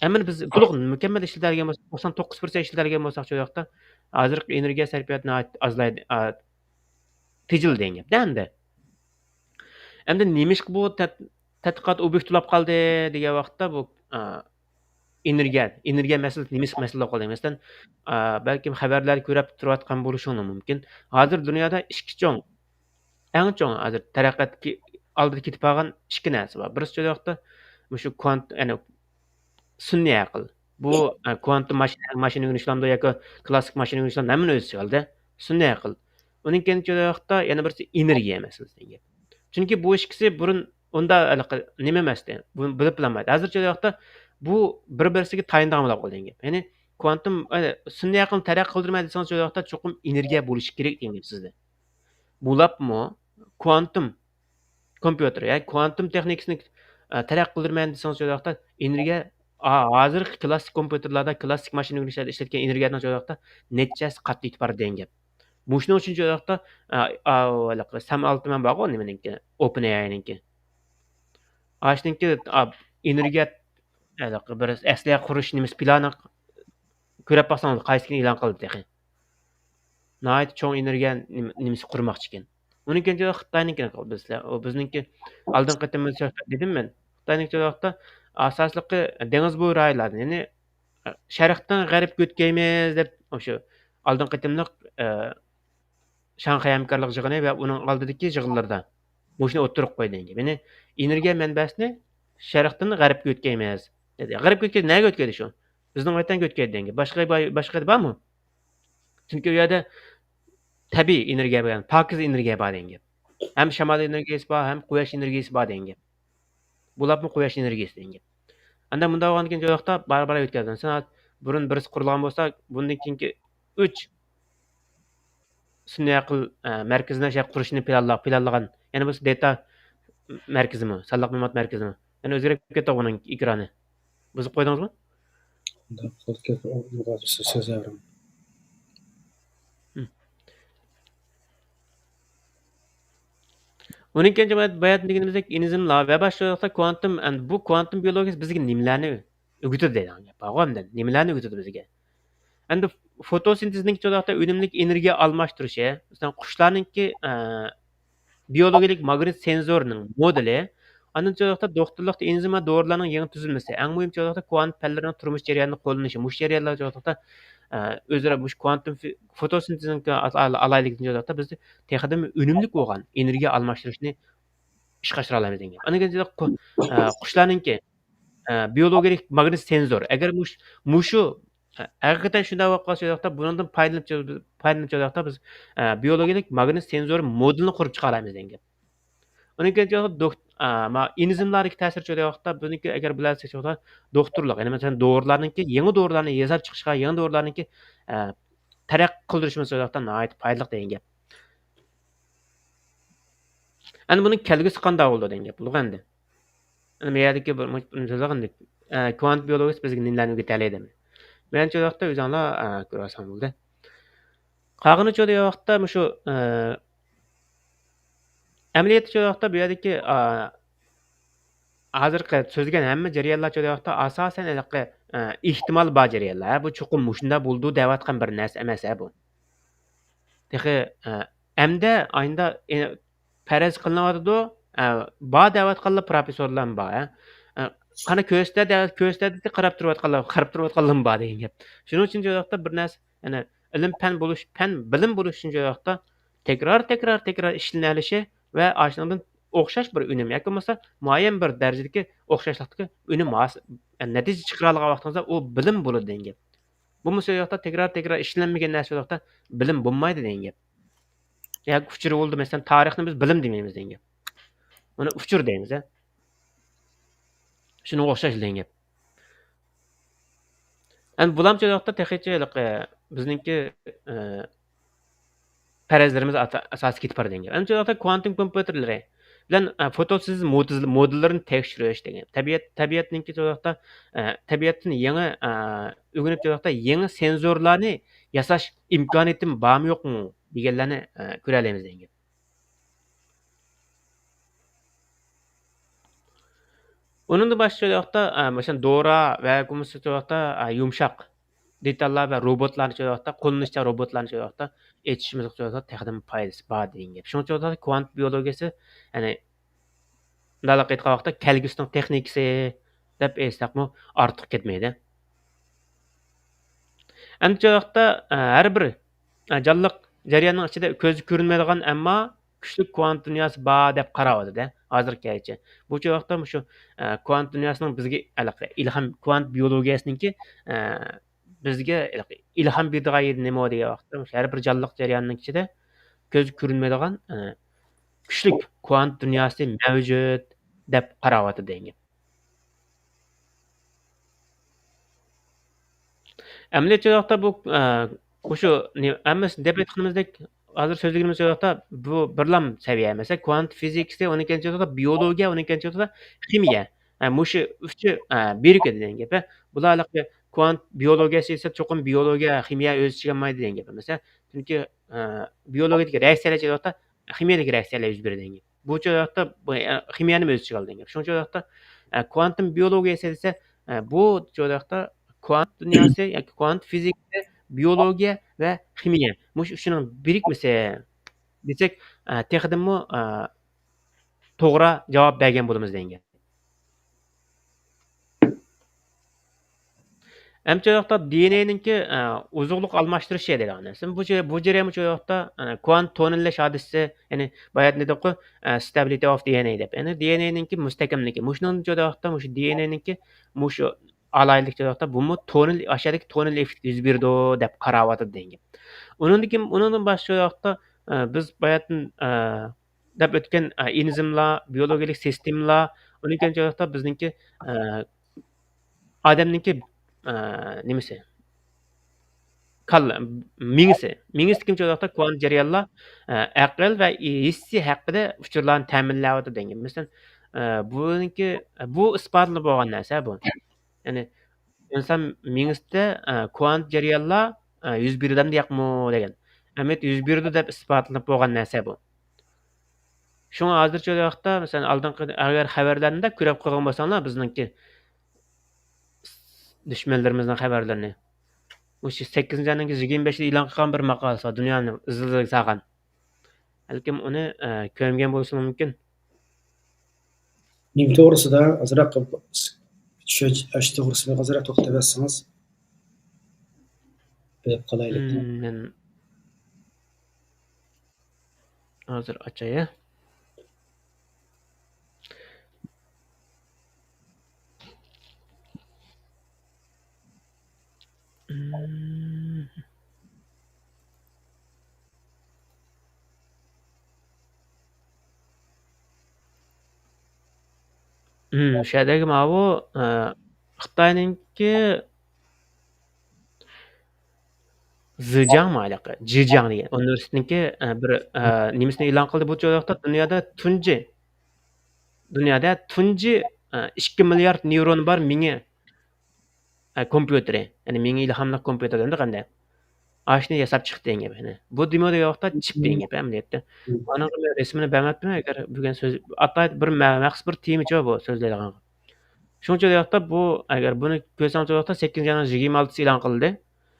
ھەممىنى بىز تولۇق مۇكەممەل ئىشلىتەلىگەن بولساق، توقسان توققۇز پىرسەنت ئىشلىتەلىگەن بولساق، شۇ ۋاقىتتا ھازىرقى ئېنېرگىيە سەرپىياتى ناھايىتى ئازلايدۇ، ئا، تېجىلدى دېگەن گەپتە ئەمدى. ئەمدى نېمىشقا بۇ تەت-، تەتقىقات ئوبيېكتى بولاپ قالدى دېگەن ۋاقىتتا بۇ، ئا، ئېنېرگىيە، ئېنېرگىيە مەسىلىسى نېمىشقا مەسىلە بولۇپ قالدى؟ مەسىلەن، ئا، بەلكىم خەۋەرلەردە كۆرۈپ تۇرۇۋاتقان بولۇشۇڭلار مۇمكىن. ھازىر دۇنيادا ئىككى چوڭ، ئەڭ چوڭ ھازىر تەرەققىياتتىكى ئالدىدا كېتىپ قالغان ئىككى نەرسە بار. بىرسى چۆ ۋاقىتتا مۇشۇ كۋانت-، يەنى سۈنئىي ئەقىل. بۇ، ئە، كۋانتۇم ماشىنا، ماشىنا ئۆگىنىشلامدۇ ياكى كلاسسىك ماشىنا ئۆگىنىشلامدۇ، ھەممىنى ئۆز ئىچىگە ئالدى. سۈنئىي ئەقىل. ئۇنىڭ كېيىن چۆ ۋاقىتتا يەنە بىرسى ئېنېرگىيە مەسىلىسى دېگەن گەپ. چۈنكى بۇ ئىككىسى بۇرۇن ئۇنداق ھېلىقى نېمە ئەمەستى، بۇ بىلىپ بولالمايدۇ. ھازىر چۆ ۋاقىتتا بۇ بىر-بىرسىگە تايىنىدىغان بولاپ قالدى دېگەن گەپ. يەنى كۋانتۇم، ئە، سۈنئىي ئەقىلنى تەرەققىي قىلدۇرماي دېسىڭىز، چۆ ۋاقىتتا چوقۇم ئېنېرگىيە بولۇشى كېرەك دېگەن گەپ سىزدە. بولۇپمۇ كۋانتۇم كومپيۇتېر، يەنى كۋانتۇم تېخنىكىسىنى، ئە، تەرەققىي قىلدۇرىمەن دېسىڭىز، شۇ ۋاقىتتا ئېنېرگىيە، ھا-، ھازىرقى كلاسسىك كومپيۇتېرلاردا، كلاسسىك ماشىنا ئۆگىنىشلەردە ئىشلەتكەن ئېنېرگىيەنىڭ شۇ ۋاقىتتا نەچچە ھەسسە قاتتىيىپ بارىدۇ دېگەن گەپ. مۇشۇنىڭ ئۈچۈن شۇ ۋاقىتتا، ئە، ئا، ھېلىقى سام ئالتمان بارغۇ، نېمىنىڭكى، ئوپېن ئېئاينىڭكى. ئاشۇنىڭكى، ئا، ئېنېرگىيە، ھېلىقى بىر ئەسلىھە قۇرۇش نېمىسى پىلانى كۆرۈپ باقساڭلار، قايسى كۈنى ئېلان قىلدى تېخى. ناھايىتى چوڭ ئېنېرگىيە نېمە-، نېمىسى قۇرماقچىكەن. ئۇنىڭ كېيىن خىتاينىڭكىنى قىلدى بىزلەر. ئۇ بىزنىڭكى ئالدىنقى قېتىم سۆھبەت دېدىم مەن. خىتاينىڭكى ۋاقىتتا ئاساسلىقى دېڭىز بويى رايونلاردىن، يەنى شەرقتىن غەربكە ئۆتكەيمىز دەپ، ئاشۇ ئالدىنقى قېتىملىق، ئە، شاڭخەي ھەمكارلىق يىغىنى ۋە ئۇنىڭ ئالدىدىكى يىغىنلىرىدا مۇشۇنى ئوتتۇرىغا قويدى دېگەن گەپ. يەنى ئېنېرگىيە مەنبەسىنى شەرقتىن غەربكە ئۆتكەيمىز دېدى. غەربكە ئۆتكەيدۇ، نەگە ئۆتكەيدۇ شۇ؟ بىزنىڭ ۋەتەنگە ئۆتكەيدۇ دېگەن گەپ. باشقا، باشقا يەردە بارمۇ؟ چۈنكى ئۇ يەردە تەبىئىي ئېنېرگىيە بار، پاكىز ئېنېرگىيە بار دېگەن گەپ. ھەم شامال ئېنېرگىيەسى بار، ھەم قۇياش ئېنېرگىيەسى بار دېگەن گەپ. بولۇپمۇ قۇياش ئېنېرگىيەسى دېگەن گەپ. ئەمدى مۇنداق بولغاندىن كېيىن، شۇ ۋاقىتتا بارا-بارا ئۆتكەزدىم. سەن بۇرۇن بىرسى قۇرۇلغان بولسا، بۇندىن كېيىنكى ئۈچ سۈنئىي ئەقىل، ئە، مەركىزىنى شەي قۇرۇشنى پىلانلا-، پىلانلىغان. يەنە بولسا دېتا مەركىزىمۇ، سانلىق مەلۇمات مەركىزىمۇ. يەنە ئۆزگىرىپ كەتتى بۇنىڭ ئېكرانى. بۇزۇپ قويدىڭىزمۇ؟ شۇنداق بولدى، سۆزلەۋېرىڭ. ھىم. ئۇنىڭ كېيىن بايا-، باياتىن دېگىنىمىزدەك ئېنىزملار ۋە باشقا كوانتۇم، ئەمدى بۇ كوانتۇم بىيولوگىيىسى بىزگە نېمىلەرنى ئۆگىتىدۇ دەيدىغان گەپ بارغۇ ئەمدى. نېمىلەرنى ئۆگىتىدۇ بىزگە؟ ئەمدى فوتوسىنتېزنىڭ چوغاقتا ئۈنۈملۈك ئېنېرگىيە ئالماشتۇرۇشى، مەسىلەن، قۇشلارنىڭكى، ئە، بىيولوگىيەلىك ماگنىت سېنزورىنىڭ مودېلى، ئاندىن چوغاقتا دوختۇرلۇقتا ئېنزىم ۋە دورىلارنىڭ يېڭى تۈزۈلمىسى، ئەڭ مۇھىم چوغاقتا كۋانت پەنلىرىنىڭ تۇرمۇش جەريانىدا قوللىنىشى، مۇشۇ جەريانلار چوغاقتا، ئە، ئۆزئارا مۇشۇ كۋانتۇم فى-، فوتوسىنتېزنىڭكى ئال-، ئال-، ئالاھىدىلىكىدىن چوغاقتا بىز تېخىدىنمۇ ئۈنۈملۈك بولغان ئېنېرگىيە ئالماشتۇرۇشنى ئىشقا ئاشۇرالايمىز دېگەن گەپ. ئاندىن كېيىن چوغاقتا قۇ-، ئە، قۇشلارنىڭكى، ئە، بىيولوگىيەلىك ماگنىت سېنزور. ئەگەر مۇش-، مۇشۇ، ئە، ھەقىقەتەن شۇنداق بولۇپ قالسا، چوغاقتا بۇنىڭدىن پايدىلىنىپ، پايدىلىنىپ چوغاقتا بىز، ئە، بىيولوگىيەلىك ماگنىت سېنزور مودېلىنى قۇرۇپ چىقالايمىز دېگەن گەپ. ئۇنىڭ كېيىن چوغاقتا دوك-، ئە، ما-، ئېنزىملاردىكى تەسىر چوغاقتا بۇنىڭكى ئەگەر بىلەلىسەك چوغاقتا دوختۇرلۇق، يەنى مەسىلەن، دورىلارنىڭكى، يېڭى دورىلارنى ياساپ چىقىشقا، يېڭى دورىلارنىڭكى، ئە، تەرەققىي قىلدۇرۇشىمىز چوغاقتا ناھايىتى پايدىلىق دېگەن گەپ. ئەمدى بۇنىڭ كەلگۈسى قانداق بولىدۇ دېگەن گەپ بولىدۇ ئەمدى. ئەمدى بۇ يەردىكى بىر مۇ-، بۇنى سۆزلىگەندەك، ئە، كۋانت بىيولوگىيىسى بىزگە نېمىلەرنى ئۆگىتەلەيدۇ؟ مەنچە ۋاقىتتا ئۆزۈڭلار، ئە، كۆرۈۋالساڭ بولدى. قالغىنىچە ۋاقىتتا مۇشۇ، ئە، ئەمەلىيەتتە ۋاقىتتا بۇ يەردىكى، ئە، ھازىرقى سۆزلىگەن ھەممە جەريانلار ۋاقىتتا ئاساسەن ھېلىقى، ئە، ئېھتىمال بار جەريانلار. بۇ چوقۇم مۇشۇنداق بولىدۇ دەۋاتقان بىر نەرسە ئەمەس، ھە، بۇ. تېخى، ئە، ئەمدى ئاينىدا، ئە، پەرەز قىلىنىۋاتىدۇ، ئە، بار دەۋاتقانلار پروفېسسورلارمۇ بار، ھە. ئە، قانا كۆرسىتە دەۋ-، كۆرسىتە دېسە قاراپ تۇرۇۋاتقانلار، قاراپ تۇرۇۋاتقانلارمۇ بار دېگەن گەپ. شۇنىڭ ئۈچۈن شۇ ۋاقىتتا بىر نەرسە، يەنى ئىلىم پەن بولۇش، پەن بىلىم بولۇش ئۈچۈن شۇ ۋاقىتتا تەكرار، تەكرار، تەكرار ئىشلىنەلىشى ۋە ئاشۇنىڭدىن ئوخشاش بىر ئۈنۈم ياكى بولمىسا مۇئەييەن بىر دەرىجىدىكى ئوخشاشلىقتىكى ئۈنۈم ھاس-، نەتىجە چىقىرالىغان ۋاقتىڭىزدا ئۇ بىلىم بولىدۇ دېگەن گەپ. بولمىسا ئۇ ياقتا تەكرار، تەكرار ئىشلەنمىگەن نەرسە ئۇ ياقتا بىلىم بولمايدۇ دېگەن گەپ. ياكى ئۇچۇر بولدى، مەسىلەن، تارىخنى بىز بىلىم دېمەيمىز دېگەن گەپ. ئۇنى ئۇچۇر دەيمىز، ھە. شۇنىڭغا ئوخشاش دېگەن گەپ. ئەمدى بۇلارمۇ شۇ ياقتا تېخىچە ھېلىقى بىزنىڭكى، ئە، پەرەزلىرىمىز ئاسا-، ئاساسىي كېتىپ بارىدۇ دېگەن گەپ. ئەمدى شۇ ياقتا كۋانتۇم كومپيۇتېرلىرى بىلەن، ئە، فوتوسىنتېز مودېل-، مودېللىرىنى تەكشۈرۈش دېگەن. تەبىئەت، تەبىئەتنىڭكى شۇ ياقتا، ئە، تەبىئەتتىن يېڭى، ئە، ئۆگىنىپ شۇ ياقتا يېڭى سېنزورلارنى ياساش ئىمكانىيىتىم بارمۇ يوقمۇ دېگەنلەرنى، ئە، كۆرەلەيمىز دېگەن گەپ. ئۇنىڭدىن باشقا شۇ ياقتا، ئە، مەسىلەن، دورا ۋە بولمىسا شۇ ياقتا، ئە، يۇمشاق دېتاللار ۋە روبوتلارنى شۇ ياقتا، قوللىنىشچان روبوتلارنى شۇ ياقتا ئېچىشىمىزغا شۇ ياقتا تېخىدىن پايدىسى بار دېگەن گەپ. شۇڭا شۇ ياقتا كۋانت بىيولوگىيەسى، يەنى مۇنداقلا ئېيتقان ۋاقىتتا كەلگۈسىنىڭ تېخنىكىسى دەپ ئېيتساقمۇ ئارتۇق كەتمەيدۇ. ئەمدى شۇ ۋاقىتتا، ئە، ھەر بىر، ئە، جانلىق جەرياننىڭ ئىچىدە كۆزگە كۆرۈنمەيدىغان، ئەمما كۈچلۈك كۋانت دۇنياسى بار دەپ قاراۋاتىدۇ ھازىرغا كەلگۈچە. بۇ شۇ ۋاقىتتا مۇشۇ، ئە، كۋانت دۇنياسىنىڭ بىزگە ھېلىقى ئىلھام، كۋانت بىيولوگىيەسىنىڭكى، ئە، بىزگە ھېلىقى ئىلھام بېرىدىغان يېرى نېمە دېگەن ۋاقىتتا، مۇشۇ ھەر بىر جانلىق جەرياننىڭ ئىچىدە كۆزگە كۆرۈنمەيدىغان، ئە، كۈچلۈك كۋانت دۇنياسى مەۋجۇت دەپ قاراۋاتىدۇ دېگەن گەپ. ئەمەلىيەتتە بۇ، ئە، مۇشۇ نى-، ھەممىسى دەپ ئېيتقىنىمىزدەك، ھازىر سۆزلىگىنىمىز ۋاقىتتا بۇ بىرلام سەۋىيە. مەسىلەن، كۋانت فىزىكىسى، ئۇنىڭ كېيىن بىيولوگىيە، ئۇنىڭ كېيىن خىمىيە. ئە، مۇشۇ ئۈچى، ئە، بىرىكىدۇ دېگەن گەپ. بۇلار ھېلىقى كۋانت بىيولوگىيەسى دېسە، چوقۇم بىيولوگىيە، خىمىيە ئۆز ئىچىگە ئالمايدۇ دېگەن گەپ. مەسىلەن، چۈنكى، ئە، بىيولوگىيەدىكى رېئاكسىيەلەر ۋاقىتتا خىمىيەدىكى رېئاكسىيەلەر يۈز بېرىدۇ دېگەن گەپ. بۇ چوغ ۋاقىتتا بۇ، ئە، خىمىيەنى ئۆز ئىچىگە ئالىدۇ دېگەن گەپ. شۇڭا چوغ ۋاقىتتا، ئە، كۋانتۇم بىيولوگىيەسى دېسە، ئە، بۇ چوغ ۋاقىتتا كۋانت دۇنياسى ياكى كۋانت فىزىكىسى، بىيولوگىيە ۋە خىمىيە. مۇشۇ ئۈچىنىڭ بىرىكمىسى دېسەك، ئە، تېخىدىنمۇ، ئە، توغرا جاۋاب بەرگەن بولىمىز دېگەن گەپ. ئەمدى شۇ ۋاقىتتا دى ئېن ئەينىڭكى، ئە، ئوزۇقلۇق ئالماشتۇرۇشى دەيدىغان نەرسە. بۇ جە-، بۇ جەريان شۇ ۋاقىتتا، ئە، كۋانت تونېللەش ھادىسىسى، يەنى بايا دېدۇققۇ، ئە، stability of D N A دەپ. يەنى دى ئېن ئەينىڭكى مۇستەھكەملىكى. مۇشۇنىڭ شۇ ۋاقىتتا، مۇشۇ دى ئېن ئەينىڭكى مۇشۇ ئالاھىدىلىك شۇ ۋاقىتتا بۇمۇ تونېل، ئاشۇ يەردىكى تونېل ئېففېكت يۈز بېرىدۇ دەپ قاراۋاتىدۇ دېگەن گەپ. ئۇنىڭدىن كېيىن، ئۇنىڭدىن باشقا شۇ ۋاقىتتا، ئە، بىز باياتىن، ئە، دەپ ئۆتكەن، ئە، ئېنزىملار، بىيولوگىيەلىك سىستېمىلار، ئۇنىڭ كېيىن شۇ ۋاقىتتا بىزنىڭكى، ئە، ئادەمنىڭكى، ئە، نېمىسى؟ كاللا، مېڭىسى. مېڭىسىدىكى شۇ ۋاقىتتا كۋانت جەريانلار، ئە، ئەقىل ۋە ھېسسىي ھەققىدە ئۇچۇرلارنى تەمىنلەۋاتىدۇ دېگەن. مەسىلەن، ئە، بۇنىڭكى، بۇ ئىسپاتلىنىپ بولغان نەرسە بۇ. يەنى ئىنسان مېڭىسىدە، ئە، كۋانت جەريانلار، ئە، يۈز بېرىدۇ ياقمۇ دېگەن. ئەمەلىيەتتە يۈز بېرىدۇ دەپ ئىسپاتلىنىپ بولغان نەرسە بۇ. شۇڭا ھازىرچە ۋاقىتتا، مەسىلەن، ئالدىنقى ئەگەر خەۋەرلەرنى دەپ كۆرۈپ قالغان بولساڭلار، بىزنىڭكى دۈشمەنلىرىمىزنىڭ خەۋەرلىرىنى. مۇشۇ سەككىزىنچى ئاينىڭ يىگىرمە بەشىدە ئېلان قىلغان بىر ماقالىسى بار، دۇنيانى زىلزىلىگە سالغان. بەلكىم ئۇنى، ئە، كۆرمىگەن بولۇشىڭىز مۇمكىن. نېمە توغرىسىدا؟ ئازراق چۈشەنچە، ئاشۇ توغرىسىدا ئازراق توختىتىۋەتسىڭىز، بىلىپ قالايلى. مم، مەن ھازىر ئاچاي. مم. مم، شۇ يەردىكى ماۋۇ، ئە، خىتاينىڭكى زىجياڭمۇ ھېلىقى، جىجياڭ دېگەن ئۇنىۋېرسىتېتنىڭكى، ئە، بىر، ئە، نېمىسىنى ئېلان قىلدى بۇ چاغدا، دۇنيادا تۇنجى، دۇنيادا تۇنجى، ئە، ئىككى مىليارد نېۋرون بار مېڭە، ئە، كومپيۇتېرى. يەنى مېڭە ئىلھاملىق كومپيۇتېر دېدۇق ئەمدى. ئاشۇنى ياساپ چىقتى دېگەن گەپ. يەنى بۇ دېمو دېگەن ۋاقىتتا چىپ دېگەن گەپ ئەمەلىيەتتە. مم. ئانىڭغا مەن رەسىمىنى بەرمەپتىمەن، ئەگەر بۈگۈن سۆز، ئاتايىت بىر مە-، مەخسۇس بىر تېمىچۇ بۇ سۆزلەيدىغانغا. شۇنىڭ ئۈچۈن بۇ ياقتا بۇ، ئەگەر بۇنى كۆرسەڭلار، بۇ ياقتا سەككىزىنچى ئاينىڭ يىگىرمە ئالتىسى ئېلان قىلدى.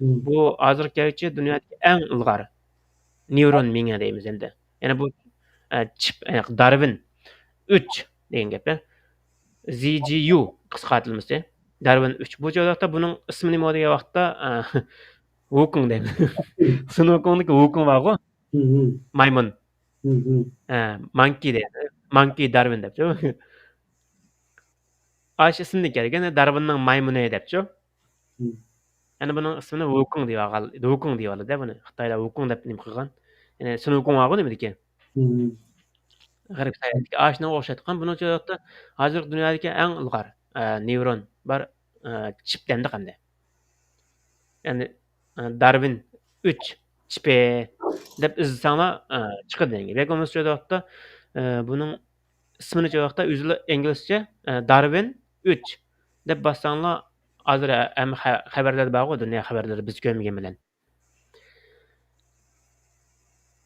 مم. بۇ ھازىرغا كەلگۈچە دۇنيادىكى ئەڭ ئىلغار نېۋرون مېڭە دەيمىز ئەمدى. يەنى بۇ، ئە، چىپ، ئە، دارۋىن ئۈچ دېگەن گەپ، ئە. زى جى يۇ قىسقارتىلمىسى. دارۋىن ئۈچ. بۇ ياقتا بۇنىڭ ئىسمى نېمە دېگەن ۋاقىتتا، ئە، ۋۇكۇڭ دەيمىز. سۇن ۋۇكۇڭدىكى ۋۇكۇڭ بارغۇ. مم. مايمۇن. مم. ئە، مانكى دەيدۇ. مانكى دارۋىن دەپچۇ. ئاشۇ ئىسىمدىن كەلگەن، دارۋىننىڭ مايمۇنى دەپچۇ. مم. يەنى بۇنىڭ ئىسمىنى ۋۇكۇڭ دەيۋالغان، ۋۇكۇڭ دەيۋالىدۇ بۇنى. خىتايلار ۋۇكۇڭ دەپ نېمە قىلغان. يەنى سۇن ۋۇكۇڭ بارغۇ نېمىدىكى. مم. غەرب ساياھەتتىكى. ئاشۇنىڭغا ئوخشايدىغان. بۇنىڭ ئۈچۈن ھازىرقى دۇنيادىكى ئەڭ ئىلغار، ئە، نېۋرون بار، ئە، چىپ دەمدۇق ئەمدى. يەنى، ئە، دارۋىن ئۈچ چىپى دەپ ئىزدىسەڭلار، ئە، چىقىدۇ دېگەن گەپ. ياكى بولمىسا شۇ ۋاقىتتا، ئە، بۇنىڭ ئىسمىنى شۇ ۋاقىتتا ئۆزى ئىنگلىزچە، ئە، دارۋىن ئۈچ دەپ باسساڭلار، ھازىر ھەممە خە-، خەۋەرلەردە بارغۇ، دۇنيا خەۋەرلىرى بىز كۆرمىگەن بىلەن.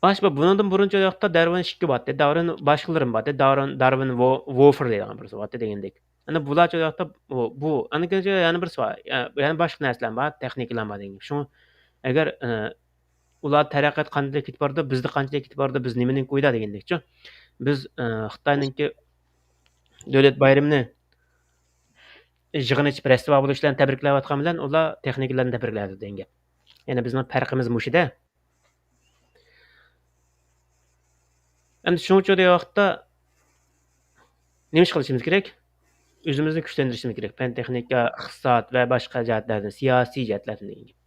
باشقا بۇنىڭدىن بۇرۇنچە ۋاقىتتا دارۋىن ئىككى بارتتى، دارۋىن باشقىلىرىمۇ بارتتى، دارۋىن، دارۋىن ۋو-، ۋوفر دەيدىغان بىرسى بارتتى دېگەندەك. ئەنە بۇلارچە ۋاقىتتا بۇ، بۇ، ئەنە كېيىنچە يەنە بىرسى بار، يە-، يەنە باشقا نەرسىلەر بار، تېخنىكىلار بار دېگەن گەپ. شۇڭا ئەگەر، ئە، ئۇلار تەرەققىيات قانچىلىك كېتىپ بارىدۇ، بىزدە قانچىلىك كېتىپ بارىدۇ، بىز نېمىنىڭكى ئويدا دېگەندەكچۇ. بىز، ئە، خىتاينىڭكى دۆلەت بايرىمىنى يىغىن ئېچىپ، رەستە بار بولۇشلارنى تەبرىكلەۋاتقان بىلەن ئۇلار تېخنىكىلارنى تەبرىكلەۋاتىدۇ دېگەن گەپ. يەنى بىزنىڭ پەرقىمىز مۇشۇدە. ئەمدى شۇنىڭ ئۈچۈن دېگەن ۋاقىتتا نېمە ئىش قىلىشىمىز كېرەك؟ ئۆزىمىزنى كۈچلەندۈرۈشىمىز كېرەك. پەن تېخنىكا، ئىقتىساد ۋە باشقا جەھەتلەردىن، سىياسىي جەھەتلەردىن دېگەن گەپ.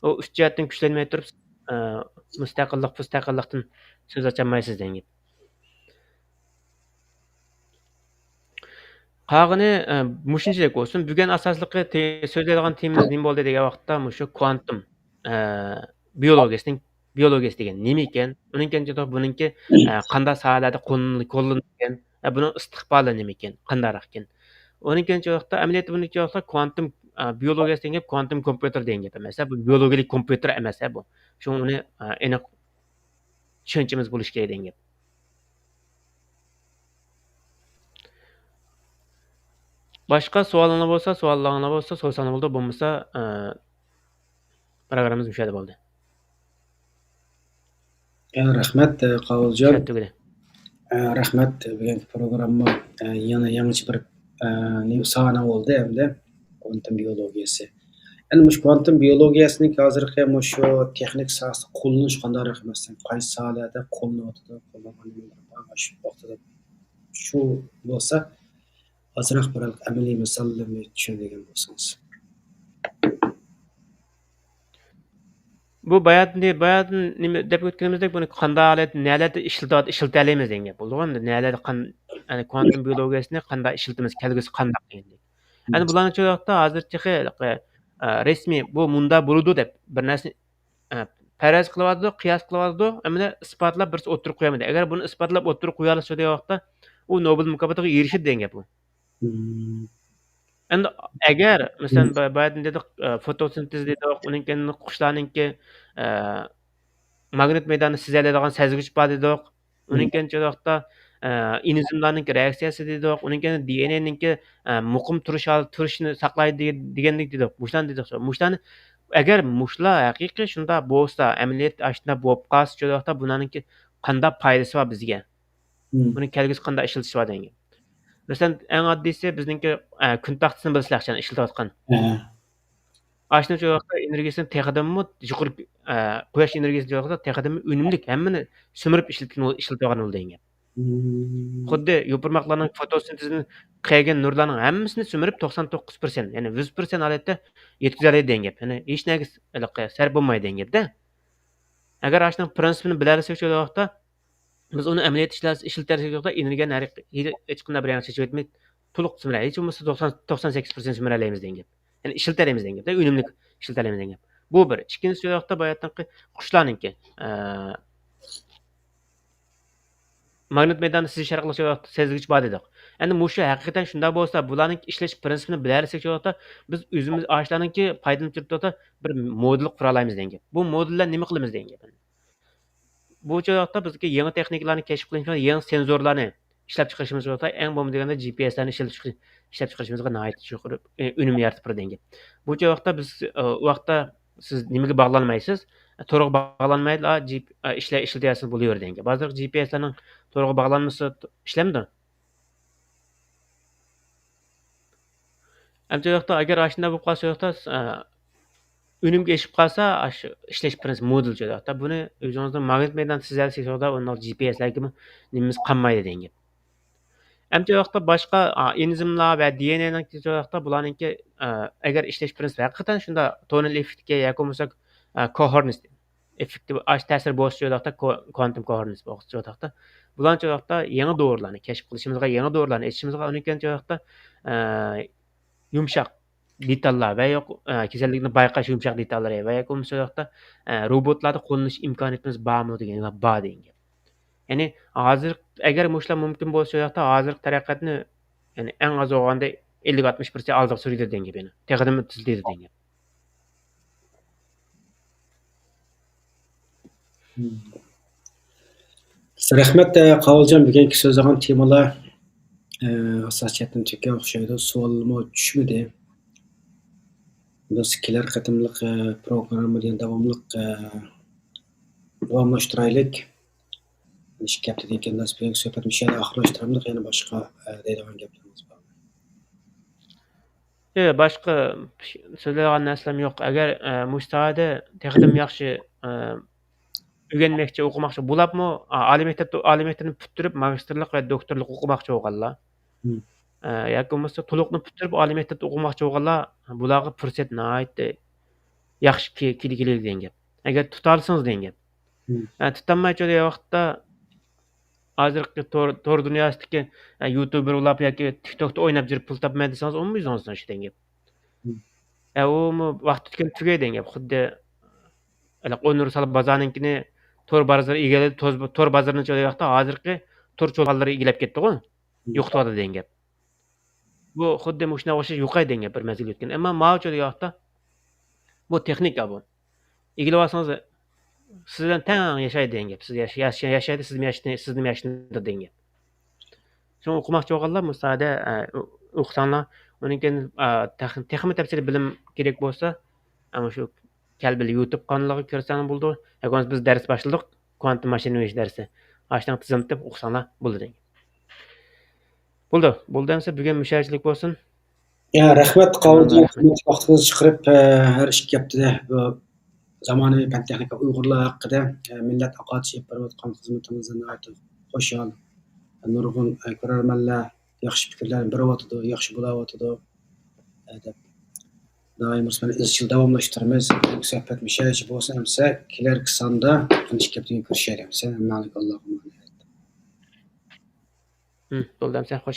ئۇ ئۈچ جەھەتتىن كۈچلەنمەي تۇرۇپ، ئە، مۇستەقىللىق، پۇستەقىللىقتىن سۆز ئاچالمايسىز دېگەن گەپ. قالغىنى، ئە، مۇشۇنچىلىك بولسۇن. بۈگۈن ئاساسلىقى تې-، سۆزلەيدىغان تېمىمىز نېمە بولدى دېگەن ۋاقىتتا، مۇشۇ كۋانتوم، ئە، بىيولوگىيەسىنىڭ، بىيولوگىيەسى دېگەن نېمە ئىكەن؟ ئۇنىڭ كېيىن بۇنىڭكى، ئە، قانداق ساھەلەردە قوللىنىلىدىكەن؟ ئە، بۇنىڭ ئىستىقبالى نېمە ئىكەن؟ قانداقراق ئىكەن؟ ئۇنىڭ كېيىن ۋاقىتتا، ئەمەلىيەتتە بۇنىڭكى ۋاقىتتا كۋانتوم، ئە، بىيولوگىيەسى دېگەن گەپ، كۋانتوم كومپيۇتېر دېگەن گەپ ئەمەس. بۇ بىيولوگىيەلىك كومپيۇتېر ئەمەس بۇ. شۇڭا ئۇنى، ئە، ئېنىق چۈشەنچىمىز بولۇشى كېرەك دېگەن گەپ. باشقا سوئالىڭلار بولسا، سوئاللىرىڭلار بولسا سورىساڭلار بولىدۇ، بولمىسا، ئە، پروگراممىمىز مۇشۇ يەردە بولدى. يا، رەھمەت، ئە، قاۋۇلجان. شۇ يەردە تۈگىدى. ئە، رەھمەت، بۈگۈنكى پروگرامما، ئە، يەنە يېڭىچە بىر، ئە، نېمە ساھەنىڭ بولدى ئەمدى. كۋانتوم بىيولوگىيەسى. ئەنە مۇشۇ كۋانتوم بىيولوگىيەسىنىڭ ھازىرقى مۇشۇ تېخنىكا ساھەسىدە قوللىنىش قانداقراق ئەمەسمۇ؟ قايسى ساھەلەردە قوللىنىۋاتىدۇ، قوللانغان نېمىلىرى بار شۇ ۋاقتىدا؟ شۇ بولسا ئازراق بىر ئەمەلىي مىساللىرىنى چۈشەندۈرگەن بولسىڭىز. بۇ باياتىن، باياتىن نېمە دەپ ئۆتكىنىمىزدەك، بۇنى قانداق ھالەت، نەلەردە ئىشلىتىۋات-، ئىشلىتەلەيمىز دېگەن گەپ بولىدىغۇ. ئەمدى نەلەردە قان-، يەنى كۋانتوم بىيولوگىيەسىنى قانداق ئىشلىتىمىز، كەلگۈسى قانداق دېگەندەك. ئەمدى بۇلارنىڭ شۇ ۋاقىتتا ھازىرچە تېخى، ئە، رەسمىي بۇ مۇنداق بولىدۇ دەپ بىر نەرسىنى، ئە، پەرەز قىلىۋاتىدۇ، قىياس قىلىۋاتىدۇ، ئەمدى ئىسپاتلاپ بىرسى ئوتتۇرىغا قويالمىدى. ئەگەر بۇنى ئىسپاتلاپ ئوتتۇرىغا قويالىسا دېگەن ۋاقىتتا، ئۇ نوبېل مۇكاپاتىغا ئېرىشىدۇ دېگەن گەپ بۇ. مم. ئەمدى ئەگەر، مەسىلەن، مم. با-، بايىدىن دېدۇق، ئە، فوتوسىنتېز دېدۇق، ئۇنىڭ كېيىن قۇشلارنىڭكى، ئە، ماگنىت مەيدانىنى سېزەلەيدىغان سەزگۈچ بار دېدۇق. ئۇنىڭ مم. كېيىن شۇ ۋاقىتتا، ئە، ئېنزىملارنىڭكى رېئاكسىيەسى دېدۇق. ئۇنىڭ كېيىن دى ئېن ئېنىڭكى، ئە، مۇقىم تۇرۇش ھالى، تۇرۇشنى ساقلايدۇ دېگەن-، دېگەندەك دېدۇق. مۇشۇلارنى دېدۇق. مۇشۇلارنى ئەگەر مۇشۇلار ھەقىقىي شۇنداق بولسا، ئەمەلىيەت ئاشۇنداق بولۇپ قالسا، شۇ ۋاقىتتا بۇلارنىڭكى قانداق پايدىسى بار بىزگە؟ مم. بۇنى كەلگۈسى قانداق ئىشلىتىش بار دېگەن گەپ. مەسىلەن، ئەڭ ئاددىيسى بىزنىڭكى، ئە، كۈن تاختىسىنى بىلىسىلەر، ئىشلىتىۋاتقان. ھە. ئاشۇنىڭ شۇ ۋاقىتتا ئېنېرگىيەسىنى تېخىدىنمۇ يۇقىرى، ئە، قۇياش ئېنېرگىيەسىنى شۇ ۋاقىتتا تېخىدىنمۇ ئۈنۈملۈك ھەممىنى سۈمۈرۈپ ئىشلىتىدىغان بولىدۇ دېگەن گەپ. مم. خۇددى يوپۇرماقلارنىڭ فوتوسىنتېزىدىن قىلغان نۇرلارنىڭ ھەممىسىنى سۈمۈرۈپ، توقسان توققۇز پىرسەنت، يەنى يۈز پىرسەنت ھالەتتە يەتكۈزەلەيدۇ دېگەن گەپ. يەنى ھېچ نەرسە ھېلىقى سەرپ بولمايدۇ دېگەن گەپتە. ئەگەر ئاشۇنىڭ پرىنسىپىنى بىلەلىسەك شۇ ۋاقىتتا، بىز ئۇنى ئەمەلىيەتتە ئىشلەتسەك، ئېنېرگىيەنى ھەر، ھېچقانداق بىر يەرگە چېچىۋەتمەي، تولۇق سۈمۈرە-، ھېچ بولمىسا توقسان، توقسان سەككىز پىرسەنت سۈمۈرەلەيمىز دېگەن گەپ. يەنى ئىشلىتەلەيمىز دېگەن گەپ. ئۈنۈملۈك ئىشلىتەلەيمىز دېگەن گەپ. بۇ بىر. ئىككىنچىسى، شۇ ۋاقىتتا باياتىنقى قۇشلارنىڭكى، ئە، ماگنىت مەيدانىنى سېزىش ئارقىلىق شۇ ۋاقىتتا سەزگۈچ بار دېدۇق. ئەمدى مۇشۇ ھەقىقەتەن شۇنداق بولسا، بۇلارنىڭ ئىشلەش پرىنسىپىنى بىلەلىسەك شۇ ۋاقىتتا، بىز ئۆزىمىز ئاشۇلارنىڭكى پايدىلىنىپ تۇرۇپ بىر مودېل قۇرالايمىز دېگەن گەپ. بۇ مودېللار نېمە قىلىمىز دېگەن گەپ. بۇ چاغدا بىزگە يېڭى تېخنىكىلارنى كەشىپ قىلىشىمىز، يېڭى سېنزورلارنى ئىشلەپ چىقىرىشىمىز بولسا، ئەڭ بولمىدى دېگەندە جى پى ئېسلارنى ئىشلەپ چىقىرىش، ئىشلەپ چىقىرىشىمىزغا ناھايىتى چوڭقۇر، ئۈ-، ئۈنۈم يارىتىپ بېرىدۇ دېگەن گەپ. بۇ چاغدا بىز، ئە، ئۇ ۋاقىتتا سىز نېمىگە باغلانمايسىز؟ تورغا باغلانمايلا، جى پى، ئە، ئىشلە-، ئىشلىتىۋەرسىڭىز بولۇۋېرىدۇ دېگەن گەپ. ھازىرقى جى پى ئېسلارنىڭ تورغا باغلانمىسا ت-، ئىشلەمدۇ؟ ئەمدى شۇ ۋاقىتتا، ئەگەر ئاشۇنداق بولۇپ قالسا، شۇ ۋاقىتتا، ئە، ئۈنۈمگە ئېشىپ قالسا، ئاشۇ ئىشلەش پرىنسىپى مودېل شۇ ۋاقىتتا. بۇنى ئۆزىڭىزنىڭ ماگنىت مەيدانى سىزەلسە، شۇ ۋاقىتتا ئۇنداق جى پى ئېسلارغىمۇ نېمىمىز قالمايدۇ دېگەن گەپ. ئەمدى شۇ ۋاقىتتا باشقا، ئا، ئېنزىملار ۋە دى ئېن ئېنىڭكى شۇ ۋاقىتتا بۇلارنىڭكى، ئە، ئەگەر ئىشلەش پرىنسىپى ھەقىقەتەن شۇنداق تونېل ئېففېكتكە ياكى بولمىسا، ئە، كوھېرېنس ئېففېكتى ئاشۇ تەسىر بولسا شۇ ۋاقىتتا كو-، كوانتۇم كوھېرېنس بولسا شۇ ۋاقىتتا. بۇلارنى شۇ ۋاقىتتا يېڭى دورىلارنى كەشىپ قىلىشىمىزغا، يېڭى دورىلارنى ئېچىشىمىزغا، ئۇنىڭ كېيىن شۇ ۋاقىتتا، ئە، يۇمشاق دېتاللار ۋە يوق، ئە، كېسەللىكنى بايقاش يۇمشاق دېتاللىرى ۋە ياكى بولمىسا شۇ ۋاقىتتا، ئە، روبوتلاردا قوللىنىش ئىمكانىيىتىمىز بارمۇ دېگەن، بار دېگەن گەپ. يەنى ھازىر ئەگەر مۇشۇلار مۇمكىن بولسا شۇ ۋاقىتتا ھازىرقى تەرەققىياتنى، يەنى ئەڭ ئاز بولغاندا ئەللىك ئاتمىش پىرسەنت ئالدىغا سۈرىدۇ دېگەن گەپ يەنە. تېخىدىنمۇ تېزلىتىدۇ دېگەن گەپ. مم. رەھمەت، ئە، قاۋۇلجان، بۈگۈنكى سۆزلىگەن تېمىلار، ئە، ئاساسىي جەھەتتىن تۈگىگەن ئوخشايدۇ. سوئالمۇ چۈشمىدى. بىز كېلەر قېتىملىق، ئە، پروگراممىدا يەنە داۋاملىق، ئە، داۋاملاشتۇرايلى. ئىككى ھەپتىدىن كېيىن بىز بۈگۈنكى سۆھبەتنى مۇشۇ يەردە ئاخىرلاشتۇرامدۇق. يەنە باشقا، ئە، دەيدىغان گەپلىرىڭىز بارمۇ؟ ياق، باشقا سۆزلەيدىغان نەرسىلەرمۇ يوق. ئەگەر، ئە، مۇشۇ ساھەدە تېخىدىمۇ ياخشى، ئە، ئۆگەنمەكچى، ئوقۇماقچى بولۇپمۇ، ئا-، ئالىي مەكتەپتە، ئالىي مەكتەپنى پۈتتۈرۈپ، ماگىستىرلىق ۋە دوكتورلۇق ئوقۇماقچى بولغانلار، مم. ئە، ياكى بولمىسا تولۇقنى پۈتتۈرۈپ، ئالىي مەكتەپتە ئوقۇماقچى بولغانلار، بۇلارغا پۇرسەت ناھايىتى ياخشى كېلىدىكەن دېگەن گەپ. ئەگەر تۇتالىسىڭىز دېگەن گەپ. مم. ئە، تۇتالماي شۇ ۋاقىتتا ھازىرقى تور، تور دۇنياسىدىكى، ئە، يۇتۇبېر بولاپ ياكى تىكتوكتا ئويناپ يۈرۈپ پۇل تاپىمەن دېسىڭىز، ئۇمۇ يۈزىڭىزدىن ئىشلەتكەن گەپ. مم. ئە، ئۇمۇ ۋاقتى تۈگىگەن تۈگەي دېگەن گەپ. خۇددى ھېلىقى ئونۇر سالىپ بازارنىڭكىنى تور بازىرى ئىگىلىدى، تور، تور بازىرىنى چۆلەي ۋاقىتتا ھازىرقى تور چولپانلىرى ئىگىلەپ كەتتىغۇ، مم. يوقىتىۋاتىدۇ دېگەن گەپ. بۇ خۇددى مۇشۇنىڭغا ئوخشاش يوقاي دېگەن گەپ بىر مەزگىل ئۆتكەن. ئەمما ماۋۇ چۆلەي ۋاقىتتا بۇ تېخنىكا بۇ. ئىگىلىۋالسىڭىز، سىز بىلەن تەڭ ياشايدۇ دېگەن گەپ. سىز ياش-، ياش-، ياشايدۇ، سىزمۇ ياشىنى-، سىزنىمۇ ياشىنىدۇ دېگەن گەپ. شۇڭا ئوقۇماقچى بولغانلار مۇساھىدە، ئە، ئو-، ئوقۇساڭلار، ئۇنىڭ كېيىن، ئە، تېخ-، تېخىمۇ تەپسىلىي بىلىم كېرەك بولسا، ئەنە شۇ كەلگۈلى يۇتۇب قانىلىغا كىرسەڭلار بولىدۇ. ياكى بولمىسا بىز دەرس باشلىدۇق، كۋانتىم ماشىنا ئۆگىنىش دەرسى. ئاشۇنىڭ تىزىملىتىپ ئوقۇساڭلار بولىدۇ دېگەن. بولدى، بولدى ئەمسە بۈگۈن مۇشۇ يەرچىلىك بولسۇن. يا، رەھمەت، قاۋۇلجان، رەھمەت. قىممەتلىك ۋاقتىڭىزنى چىقىرىپ، ئە، ھەر ئىككى ھەپتىدە بۇ زامانىۋى پەن تېخنىكا ئۇيغۇرلار ھەققىدە، ئە، مىللەت ئاقارتىش ئېلىپ بېرىۋاتقان خىزمىتىڭىزدىن ناھايىتى خۇشال. نۇرغۇن، ئە، كۆرەرمەنلەر ياخشى پىكىرلەرنى بېرىۋاتىدۇ، ياخشى بولاۋاتىدۇ، ئە، دەپ. دائىم مۇشۇنى ئىزچىل داۋاملاشتۇرىمىز. بۈگۈنكى سۆھبەت مۇشۇ يەرگىچە بولسۇن. ئەمسە كېلەركى ساندا ئىككى ھەپتىدىن كېيىن كۆرۈشەيلى. ئەمسە ھەممەڭلارگە ئاللاغا ئامانەت. ھىم، بولدى ئەمسە، خوش.